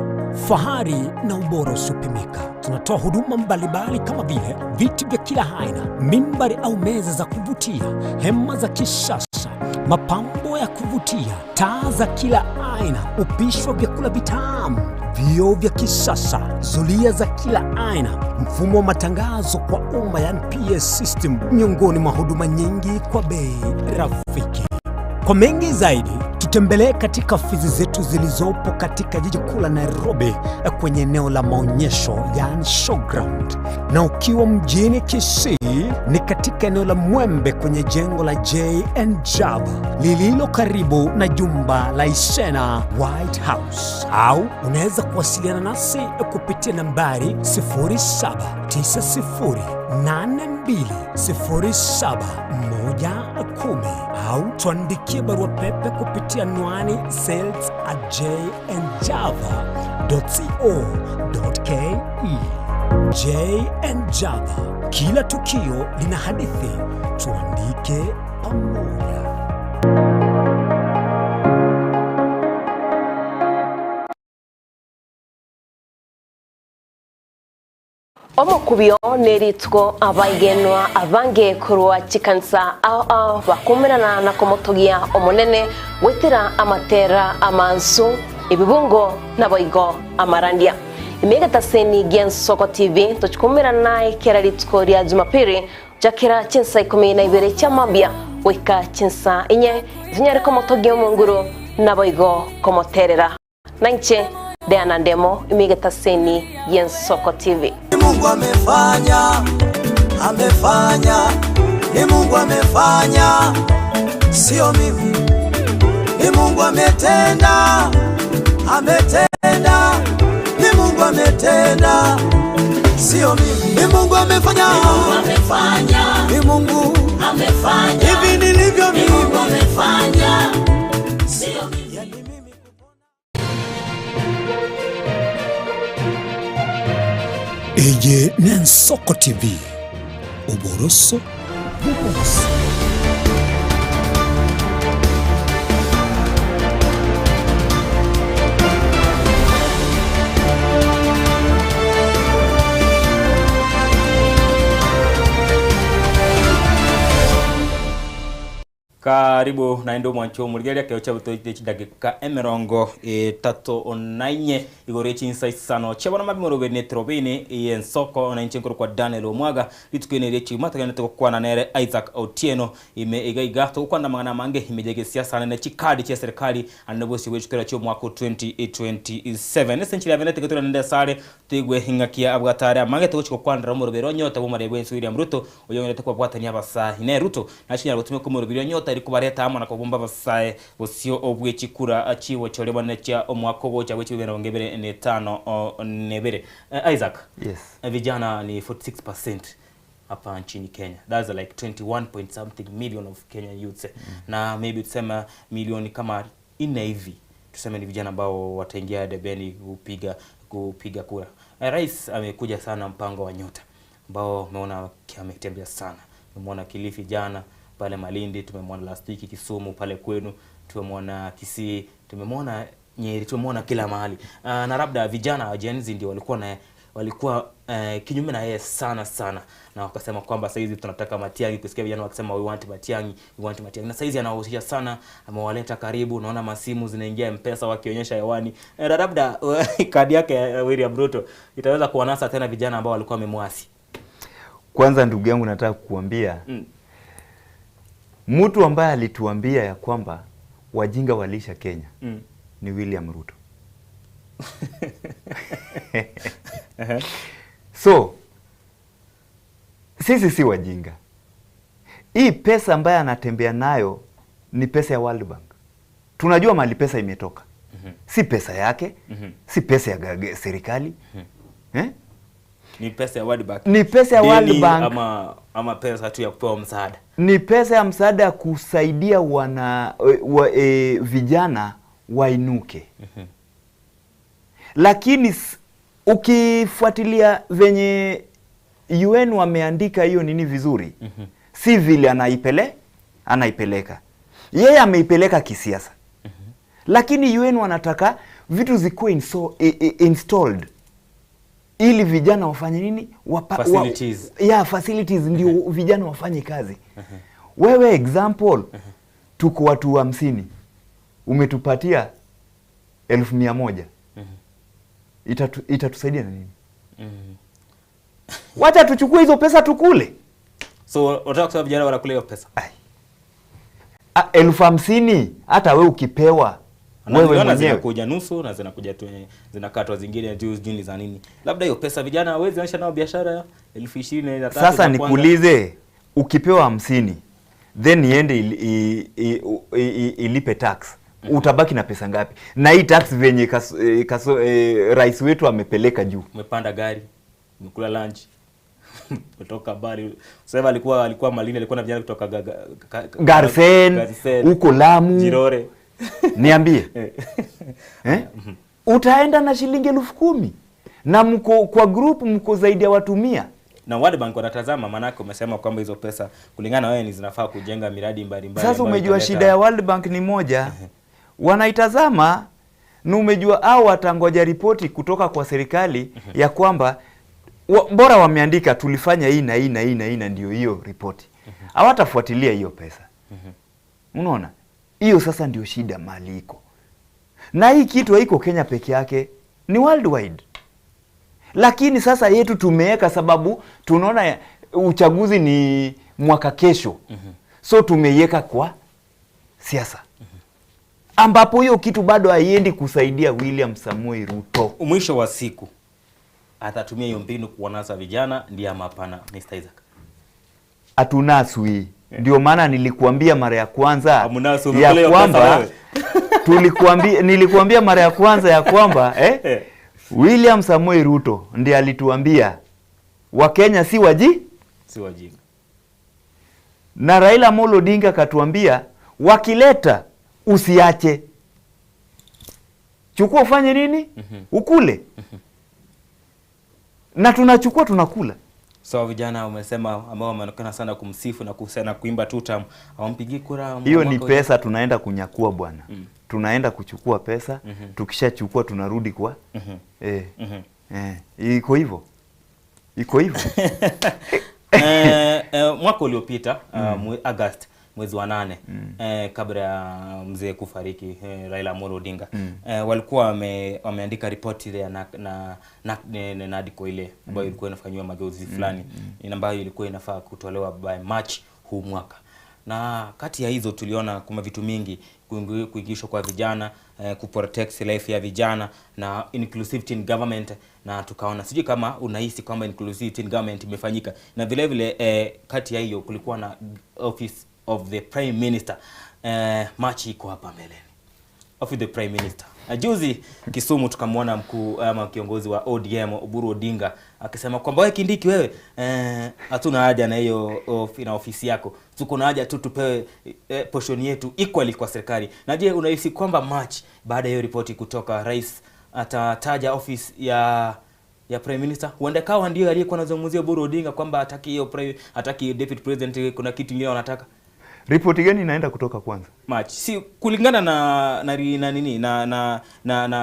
fahari na ubora usiopimika. Tunatoa huduma mbalimbali kama vile viti vya kila aina, mimbari au meza za kuvutia, hema za kisasa, mapambo ya kuvutia, taa za kila aina, upishi wa vyakula vitamu, vioo vya kisasa, zulia za kila aina, mfumo wa matangazo kwa umma yani PS system, miongoni mwa huduma nyingi kwa bei rafiki. Kwa mengi zaidi, tutembelee katika ofisi zetu zilizopo katika jiji kuu la Nairobi kwenye eneo la maonyesho yani showground, na ukiwa mjini Kisii ni katika eneo la Mwembe kwenye jengo la J and Java lililo karibu na jumba la Isena White House, au unaweza kuwasiliana nasi kupitia nambari 0790820710 au tuandikie barua pepe kupitia anwani sales@jandjava.co.ke. J and Java, kila tukio lina hadithi, tuandike pamoja. Omokubio neritwo abaigenwa abange kurwa chikansa ao bakumirana na komotogia omonene gwetera amatera amansu ebibungo naboigo amarandia imegataseni gia Nsoko TV tochikumirana naye kera rituko ria Jumapili jakira chinsa 12 cha mambia wika chinsa inye zinyari komotogia omonguru naboigo komoterera nanche Diana Ndemo imegataseni gia Nsoko TV. Mungu amefanya, amefanya, ni Mungu amefanya, sio mimi. Ni Mungu ametenda, ametenda, ni Mungu ametenda, sio mimi. Ni Mungu amefanya, ni Mungu amefanya, ni Mungu amefanya, hivi nilivyo mimi, Mungu amefanya, sio mimi. Eye ni Nsoko TV, uboroso bwose. Karibu naendo mwancho murigeria keo cha butoite chidagika emirongo 34 igoro chinsa isano chabona mabimoro bene trobini yensoko na inchenkoro kwa Daniel Omwaga litukene rechi matagana tukwana nere Isaac Otieno ime igaiga tukwana mangana mange imejege siasa na chikadi cha serikali anobosi wechukera cho mwaka 2027 essentially abenete ketura nende sare tigwe hingakia abwatare amange tukuchiko kwandra murubero nyota bomare bwensu William Ruto oyongere tukwa bwatania basa ine Ruto nachinya gutume ko murubero nyota kubareta amana kubumba basae bosio obwechikura achiwo cholebwa necha omwako gocha wechi 2025 nebere. Isaac, yes. Vijana ni 46% hapa nchini Kenya. That's like 21 point something million of Kenyan youths. Na maybe tuseme milioni kama 4 hivi tuseme ni vijana ambao wataingia debeni kupiga kura. Rais amekuja sana mpango wa nyota ambao umeona ametembea sana. Umeona Kilifi jana pale Malindi, tumemwona last week Kisumu pale kwenu, tumemwona Kisii, tumemwona Nyeri, tumemwona kila mahali. Na labda vijana wa Gen Z ndio walikuwa kinyume na yeye sana sana, na wakasema kwamba saizi tunataka Matiang'i. Kusikia vijana wakisema we want Matiang'i, we want Matiang'i, na saizi anawahusisha sana, amewaleta karibu. Naona masimu zinaingia M-Pesa wakionyesha hewani. Labda kadi yake William Ruto itaweza kuwanasa tena vijana ambao walikuwa wamemwasi. Kwanza ndugu yangu, nataka kukuambia mtu ambaye alituambia ya kwamba wajinga walisha Kenya Ni William Ruto. So sisi si wajinga. Hii pesa ambayo anatembea nayo ni pesa ya World Bank. Tunajua mahali pesa imetoka. Si pesa yake, si pesa ya serikali. Ni pesa ya World Bank. Ni pesa ya World Bank. Ama pesa tu ya kupewa msaada. Ni pesa ya msaada kusaidia vijana wainuke. Lakini ukifuatilia venye UN wameandika hiyo nini vizuri, si vile anaipeleka. Yeye ameipeleka kisiasa. Lakini UN wanataka vitu zikuwe installed ili vijana wafanye nini? Facilities. Facilities ndio vijana wafanye kazi. Wewe example, tuko watu 50. Umetupatia 100,000. Itatusaidia na nini? Wacha tuchukue hizo pesa tukule. So unataka kusema vijana wanakula hiyo pesa? 50,000 hata wewe ukipewa wewe mwenyewe zinakuja nusu na zinakuja tu zinakatwa zingine juu jini za nini. Labda hiyo pesa vijana hawezi anisha nao biashara 20,000. Sasa nikuulize, ukipewa 50 then iende ilipe tax, utabaki na pesa ngapi? Na hii tax venye rais wetu amepeleka juu. Umepanda gari, umekula lunch, kutoka bari. Sasa alikuwa Malindi, alikuwa na vijana kutoka Garsen, huko Lamu, Jirore. Niambie. Utaenda na shilingi 10,000 na mko kwa group mko zaidi ya watu 100. Na World Bank wanatazama, manake umesema kwamba hizo pesa kulingana na wewe ni zinafaa kujenga miradi mbalimbali. Sasa umejua shida ya World Bank ni moja. Wanaitazama na umejua au watangoja ripoti kutoka kwa serikali ya kwamba bora wameandika tulifanya hii na hii na hii na hii na ndio hiyo ripoti. Hawatafuatilia hiyo pesa. Unaona? Hiyo sasa ndio shida mali iko. Na hii kitu haiko Kenya peke yake, ni worldwide. Lakini sasa yetu tumeweka sababu tunaona uchaguzi ni mwaka kesho. So tumeiweka kwa siasa. Ambapo hiyo kitu bado haiendi kusaidia William Samoei Ruto. Mwisho wa siku atatumia hiyo mbinu kuwanasa vijana, ndiye ama hapana, Mr. Isaac? Hatunaswi. Ndio maana nilikuambia mara ya kwanza ya kwamba nilikuambia mara ya kwanza ya kwamba William Samoei Ruto ndiye alituambia Wakenya si wajinga. Na Raila Amolo Odinga katuambia wakileta usiache. Chukua ufanye nini? Ukule. Na tunachukua tunakula. So vijana umesema ambao wameonekana sana kumsifu na kusema kuimba tutam, hawampigii kura. Hiyo ni pesa tunaenda kunyakua bwana. Tunaenda kuchukua pesa, tukishachukua tunarudi kwa iko hivyo. Iko hivyo. Mwaka uliopita August mwezi wa 8 kabla ya mzee kufariki Raila Amolo Odinga, walikuwa wameandika ripoti ile na NADCO ile ambayo ilikuwa inafanywa mageuzi fulani ambayo ilikuwa inafaa kutolewa by March huu mwaka. Na kati ya hizo tuliona kuna vitu mingi, kuingishwa kwa vijana, kuprotect life ya vijana na inclusivity in government, na tukaona sijui kama unahisi kwamba inclusivity in government imefanyika. Na vile vile kati ya hiyo kulikuwa na office of the Prime Minister. Machi iko hapa mbeleni. Of the Prime Minister. Na juzi Kisumu tukamwona mkuu ama kiongozi wa ODM Oburu Odinga akisema kwamba wewe Kindiki wewe, hatuna haja na hiyo na ofisi yako. Tuko na haja tu tupewe portion yetu equally kwa serikali. Na je, unahisi kwamba March baada ya hiyo ripoti kutoka rais atataja office ya Prime Minister? Huenda kawa ndio aliyekuwa anazungumzia Oburu Odinga kwamba hataki hiyo hataki Deputy President, kuna kitu kingine wanataka. Ripoti gani inaenda kutoka kwanza? March. Si kulingana na nini na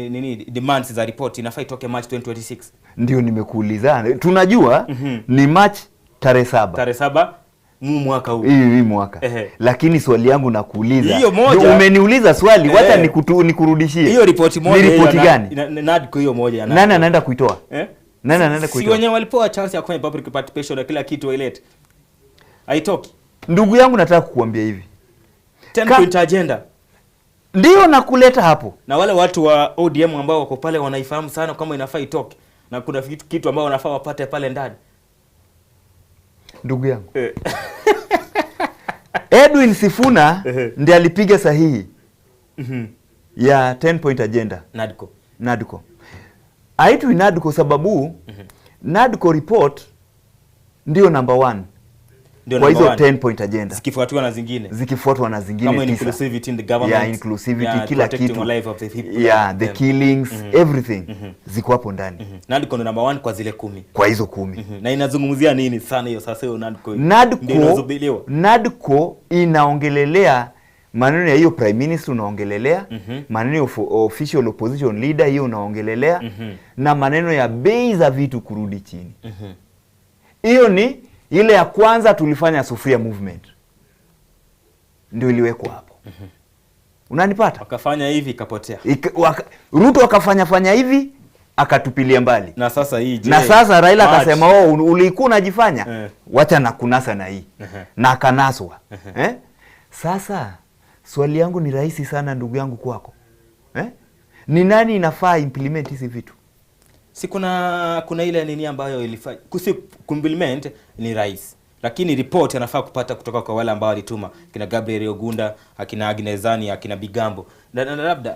nini demands za report inafaa itoke March 2026. Ndio nimekuuliza. Tunajua ni March tarehe 7. Tarehe 7 mwaka huu. Hii mwaka. Lakini swali yangu nakuuliza. Hiyo moja. Umeniuliza swali, wacha nikurudishie. Hiyo ripoti moja. Ni ripoti gani? NADCO hiyo moja. Nani anaenda kuitoa? Nani anaenda kuitoa? Si wenyewe walipewa chance ya kufanya public participation na kila kitu wailete. Haitoki. Ndugu yangu nataka kukuambia hivi. 10 point agenda. Ndio nakuleta hapo. Na wale watu wa ODM ambao wako pale wanaifahamu sana kama inafaa itoke, na kuna kitu ambao wanafaa wapate pale ndani. Ndugu yangu, Edwin Sifuna ndiye alipiga sahihi ya 10 point agenda. NADCO. NADCO. Haitwi NADCO sababu NADCO report ndio number 1. Ndio kwa number hizo 1. 10 point agenda. Zikifuatwa na zingine. Zikifuatwa na zingine kama 9. Inclusivity in the government. Yeah, inclusivity, yeah, kila protecting kitu. life of the people. Yeah, the killings, everything. Ziko hapo ndani. NADCO ndio number 1 kwa zile 10. Kwa hizo 10. Na inazungumzia nini sana hiyo sasa hiyo NADCO? Ndio inazubiriwa. NADCO inaongelelea maneno ya hiyo prime minister unaongelelea, maneno ya official opposition leader hiyo unaongelelea, na maneno ya bei za vitu kurudi chini. Hiyo ni ile ya kwanza tulifanya Sufuria movement. Ndio iliwekwa hapo. Unanipata? Wakafanya hivi ikapotea. Ruto akafanya fanya hivi akatupilia mbali. Na sasa hii je? Na sasa Raila akasema oh, ulikuwa unajifanya, wacha na kunasa na hii. Na akanaswa. Sasa swali yangu ni rahisi sana ndugu yangu kwako. Ni nani inafaa implement hizi vitu? Si kuna ile nini ambayo ilifaa kuimplement ni rais. Lakini report anafaa kupata kutoka kwa wale ambao walituma, kina Gabriel Ogunda, akina Agnes Zani, akina Bigambo. Na labda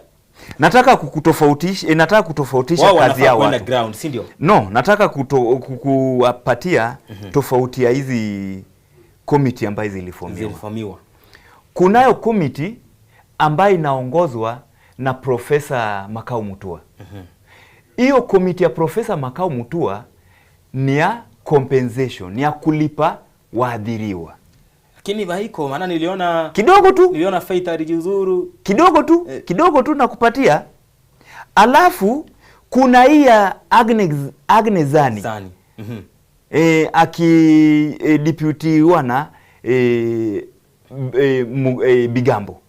nataka kukutofautisha, nataka kutofautisha kazi yao watu. Ground, si ndio? No, nataka kuwapatia tofauti ya hizi committee ambazo ziliformiwa. Kunayo committee ambayo inaongozwa na Profesa Makau Mutua. Hiyo committee ya Profesa Makau Mutua ni ya compensation, ni ya kulipa waadhiriwa. Lakini haiko, maana niliona kidogo tu, niliona Faith alijiuzuru kidogo tu, kidogo tu nakupatia. Alafu kuna hii ya Agnes Zani. Aki deputy wana Bigambo.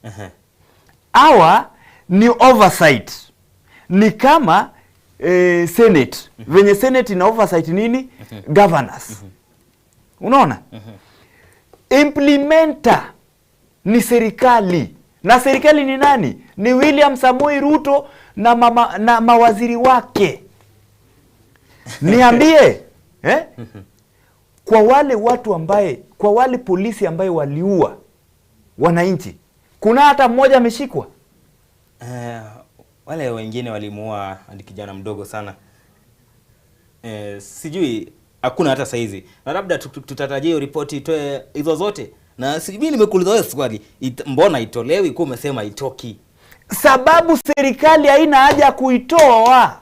Hawa ni oversight. Ni kama Senate. Venye Senate ina oversight nini? Governors. Unaona? Implementer ni serikali. Na serikali ni nani? Ni William Samoei Ruto na na mawaziri wake. Niambie, Kwa wale watu ambaye, kwa wale polisi ambaye waliua wananchi, kuna hata mmoja ameshikwa? Wale wengine walimuua hadi kijana mdogo sana. Sijui hakuna hata saizi. Na labda tutatarajia hiyo ripoti itoe hizo zote. Na mimi nimekuuliza wewe swali, mbona itolewi kwa umesema itoki? Sababu serikali haina haja kuitoa.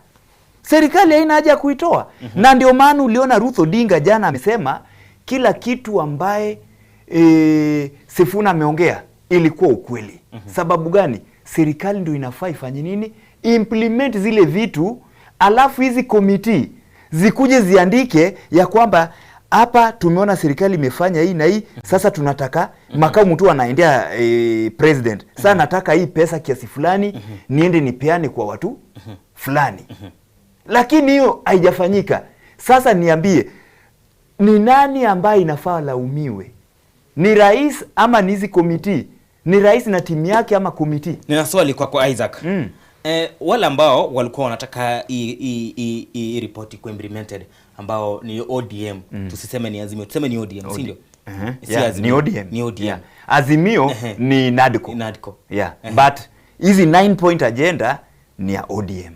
Serikali haina haja kuitoa. Na ndio maana uliona Ruth Odinga jana amesema kila kitu ambaye Sifuna ameongea ilikuwa ukweli. Sababu gani? Serikali ndio inafaa ifanye nini? Implement zile vitu, alafu hizi committee zikuje ziandike ya kwamba hapa tumeona serikali imefanya hii na hii, sasa tunataka Makau Mutua anaendea president. Sasa nataka hii pesa kiasi fulani niende nipeane kwa watu fulani. Lakini hiyo haijafanyika. Sasa niambie, ni nani ambaye inafaa laumiwe? Ni rais ama ni hizi committee? Ni rais na timu yake ama committee? Nina swali kwako Isaac. Wale ambao walikuwa wanataka hii report ku implemented ambao ni ODM, tusiseme ni Azimio, tuseme ni ODM, si ndio? Yeah, ni ODM. Ni ODM. Yeah. Azimio ni NADCO. NADCO. Yeah. But hizi 9 point agenda ni ya ODM.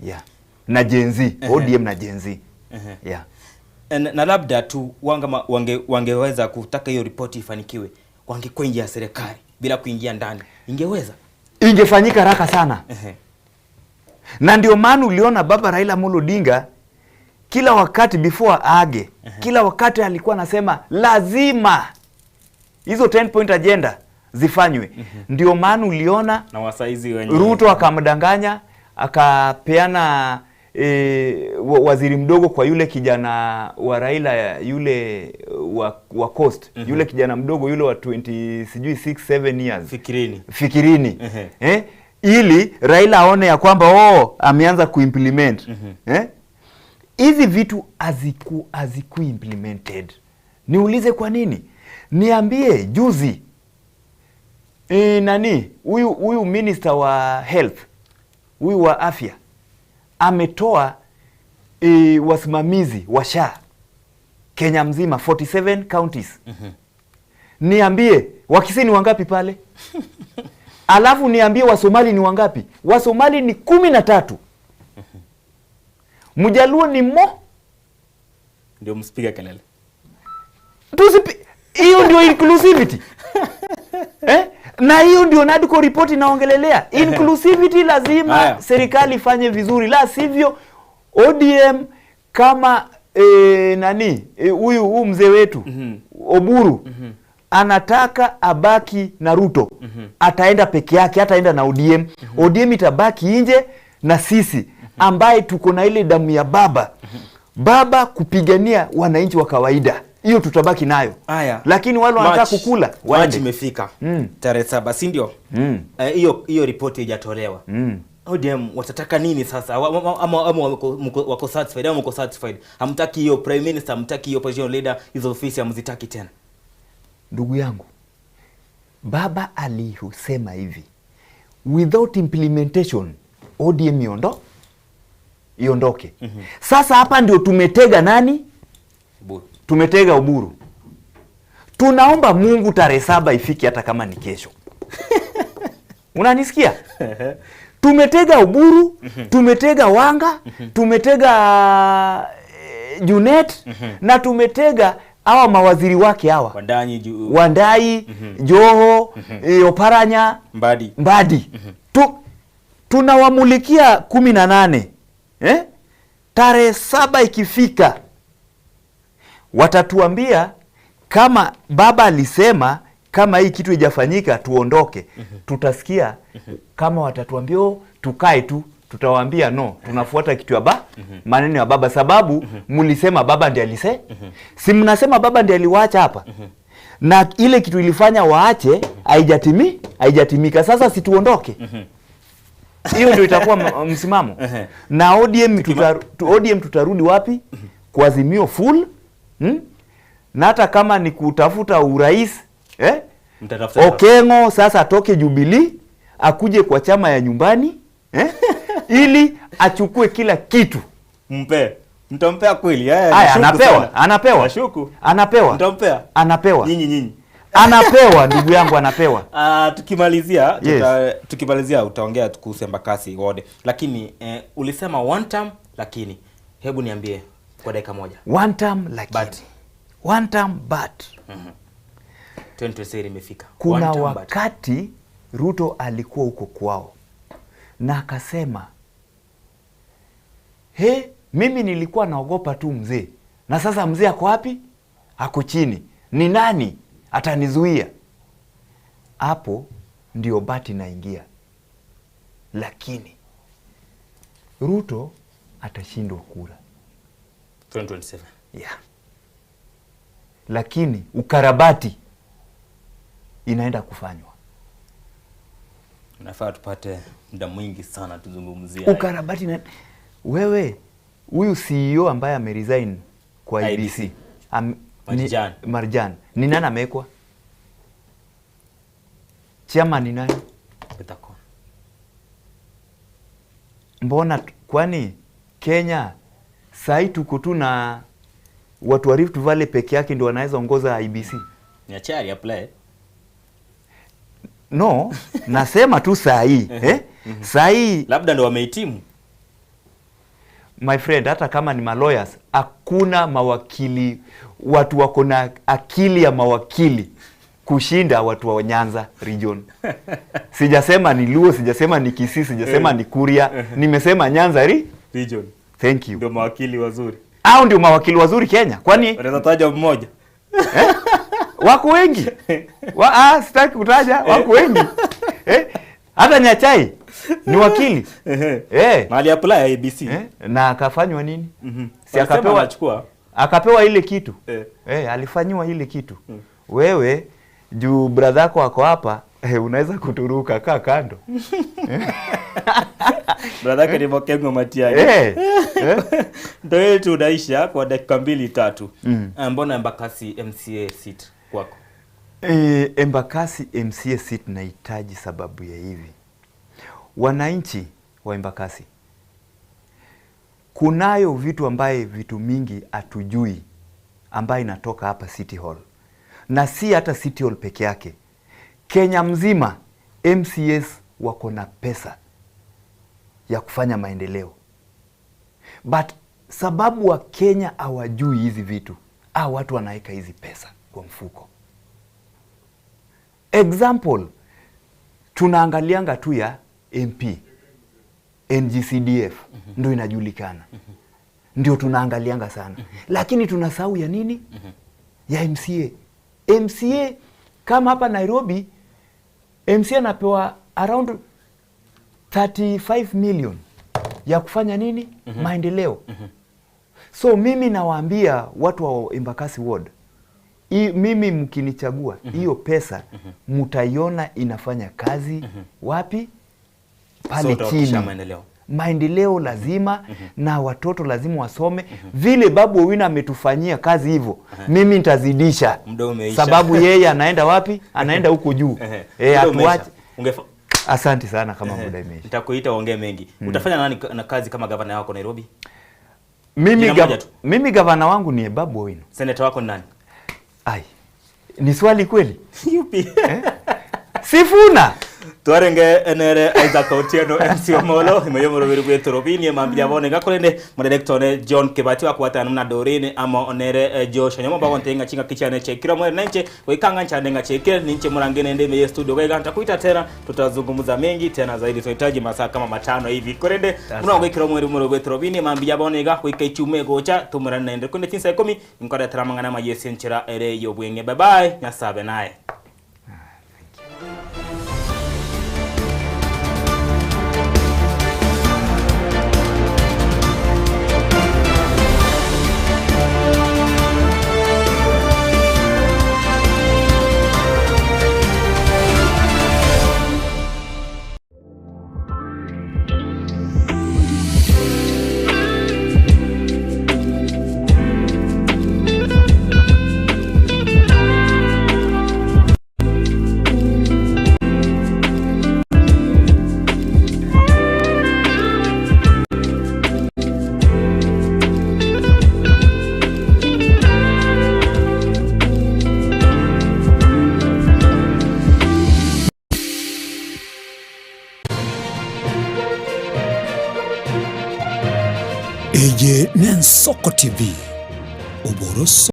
Yeah. Na Gen Z, ODM na Gen Z. Yeah. Na labda tu wangeweza kutaka hiyo ripoti ifanikiwe, wangekuwa nje ya serikali bila kuingia ndani. Ingeweza? Ingefanyika haraka sana. Na ndio maana uliona baba Raila Amolo Odinga kila wakati before aage, kila wakati alikuwa anasema lazima hizo 10 point agenda zifanywe. Ndio maana uliona na wasaizi wenyewe Ruto akamdanganya, akapeana waziri mdogo kwa yule kijana wa Raila, yule wa Coast, yule kijana mdogo yule wa 20 sijui 6 7 years, Fikirini. Ili Raila aone ya kwamba ameanza kuimplement. Hizi vitu haziku implemented. Niulize kwa nini? Niambie juzi Nani huyu minister wa health, huyu wa afya ametoa wasimamizi wa SHA Kenya mzima 47 counties. Niambie Wakisii ni wangapi pale? Alafu niambie Wasomali ni wangapi? Wasomali ni 13. Mjaluo ni mo. Ndio msipiga kelele. Hiyo ndio inclusivity. Na hiyo ndio NADCO report inaongelelea. Inclusivity lazima serikali ifanye vizuri, la sivyo ODM kama nani huyu mzee wetu Oburu anataka abaki na Ruto. Ataenda peke yake, hataenda na ODM. ODM itabaki nje na sisi ambaye tuko na ile damu ya baba. Baba kupigania wananchi wa kawaida. Hiyo tutabaki nayo. Aya. Lakini wale wanataka kukula waende. Imefika. Tarehe 7, si ndio? Hiyo ripoti haijatolewa. ODM watataka nini sasa? Ama wako satisfied, ama wako satisfied. Hamtaki hiyo prime minister, hamtaki hiyo opposition leader, hizo ofisi hamzitaki tena. Ndugu yangu, baba alisema hivi, without implementation ODM iondoke. Sasa hapa ndio tumetega nani? Oburu. Tumetega Oburu. Tunaomba Mungu tarehe 7 ifike hata kama ni kesho. Unanisikia? Tumetega Oburu, tumetega Wanga, tumetega Junet, na tumetega hawa mawaziri wake hawa. Wandai, Joho, Oparanya, Mbadi. Tunawamulikia 18. Tarehe 7 ikifika watatuambia kama baba alisema kama hii kitu haijafanyika tuondoke. Tutasikia kama watatuambia tukae tu, tutawaambia no, tunafuata kitu ya maneno ya baba, sababu mlisema baba ndiye alise. Si mnasema baba ndiye aliwaacha hapa. Na ile kitu ilifanya waache haijatimika. Sasa si tuondoke. Hiyo ndio itakuwa msimamo. Na ODM ODM tutarudi wapi? Kwa Azimio full. Na hata kama ni kutafuta urais, Okengo sasa atoke Jubilee akuje kwa chama ya nyumbani, ili achukue kila kitu. Mpe. Mtampea kweli? Aya, anapewa. Anapewa. Mtampea. Anapewa. Nyinyi. Anapewa ndugu yangu, anapewa. Tukimalizia, tukimalizia utaongea kuhusu Embakasi Ward. Lakini ulisema one term, lakini hebu niambie kwa dakika moja. One term lakini. But. One term but. 2027 imefika. Kuna wakati Ruto alikuwa huko kwao na akasema, "He, mimi nilikuwa naogopa tu mzee. Na sasa mzee ako wapi? Ako chini. Ni nani atanizuia?" Hapo ndio bati naingia. Lakini Ruto atashindwa kura 2027. Yeah. Lakini ukarabati inaenda kufanywa. Nafaa tupate muda mwingi sana tuzungumzie ukarabati na wewe huyu CEO ambaye ameresign kwa IBC, Marjan. Ni nani amewekwa? Chairman ni nani? Peter. Mbona kwani Kenya sai tuko tu na watu wa Rift Valley peke yake ndio wanaweza ongoza IBC? Ni achari apply. No, nasema tu saa hii. Saa hii labda ndio wamehitimu. My friend, hata kama ni malawyers, hakuna mawakili, watu wako na akili ya mawakili kushinda watu wa Nyanza region. Sijasema ni Luo, sijasema ni Kisii, sijasema ni Kuria, nimesema Nyanza region. Thank you. Ndio mawakili wazuri. Hao ndio mawakili wazuri Kenya. Kwani unaweza taja mmoja? Wako wengi. Sitaki kutaja, wako wengi. Hata Nyachai ni wakili. Mali apply ABC. Na akafanywa nini? Si akapewa, akapewa ile kitu. Alifanywa ile kitu. Wewe juu brother yako ako hapa, unaweza kuturuka kaa kando. Brother yake ni Mokengo Matiang'i. Ndio yetu unaisha kwa dakika 2-3. Mbona Embakasi MCA seat kwako? Embakasi MCA seat nahitaji sababu ya hivi. Wananchi wa Embakasi, kunayo vitu ambaye vitu mingi hatujui ambaye inatoka hapa City Hall. Na si hata City Hall peke yake. Kenya mzima MCAs wako na pesa ya kufanya maendeleo. But sababu wa Kenya hawajui hizi vitu, hao watu wanaweka hizi pesa kwa mfuko. Example, tunaangalianga tu ya MP, NGCDF ndio inajulikana. Ndio tunaangalianga sana. Lakini tunasahau ya nini? Ya MCA. MCA kama hapa Nairobi, MCA anapewa around 35 million ya kufanya nini? Maendeleo. So mimi nawaambia watu wa Embakasi Ward, mimi mkinichagua, hiyo pesa mtaiona inafanya kazi wapi? Pale So utahakikisha chini. maendeleo. Maendeleo lazima na watoto lazima wasome. Vile Babu Owino ametufanyia kazi hivyo, mimi nitazidisha. Muda umeisha. Sababu yeye anaenda wapi? Anaenda huko juu. Muda umeisha. Atuache. Asante sana kama muda imeisha. Nitakuita uongee mengi. Utafanya nani na kazi kama gavana wako Nairobi? Mimi Jina moja tu. Mimi gavana wangu ni Babu Owino. Senator wako ni nani? Ai. Ni swali kweli? Yupi? Sifuna. Twarenge enere Isaac Otieno MC Omolo imeyo murubiri bwetu Robini mambia bone gakorende mudirector ne John Kibati wakwatana na Dorine ama onere Joshua nyoma bagonte nga chinga kichane chekira mwere nenche goikanga nchande nga chekire ninche murange nende meye studio gaiga nitakuita tena, tutazungumza mengi tena zaidi, tunahitaji masaa kama matano hivi korende munago ikira mwere murubiri bwetu Robini mambia bone ga goika ichume gocha tumurana nende kunde chinsa 10 nkore tramangana mayesi nchira ere yobwenge. Bye bye, nyasabe naye. Eye Nensoko TV, Oboroso.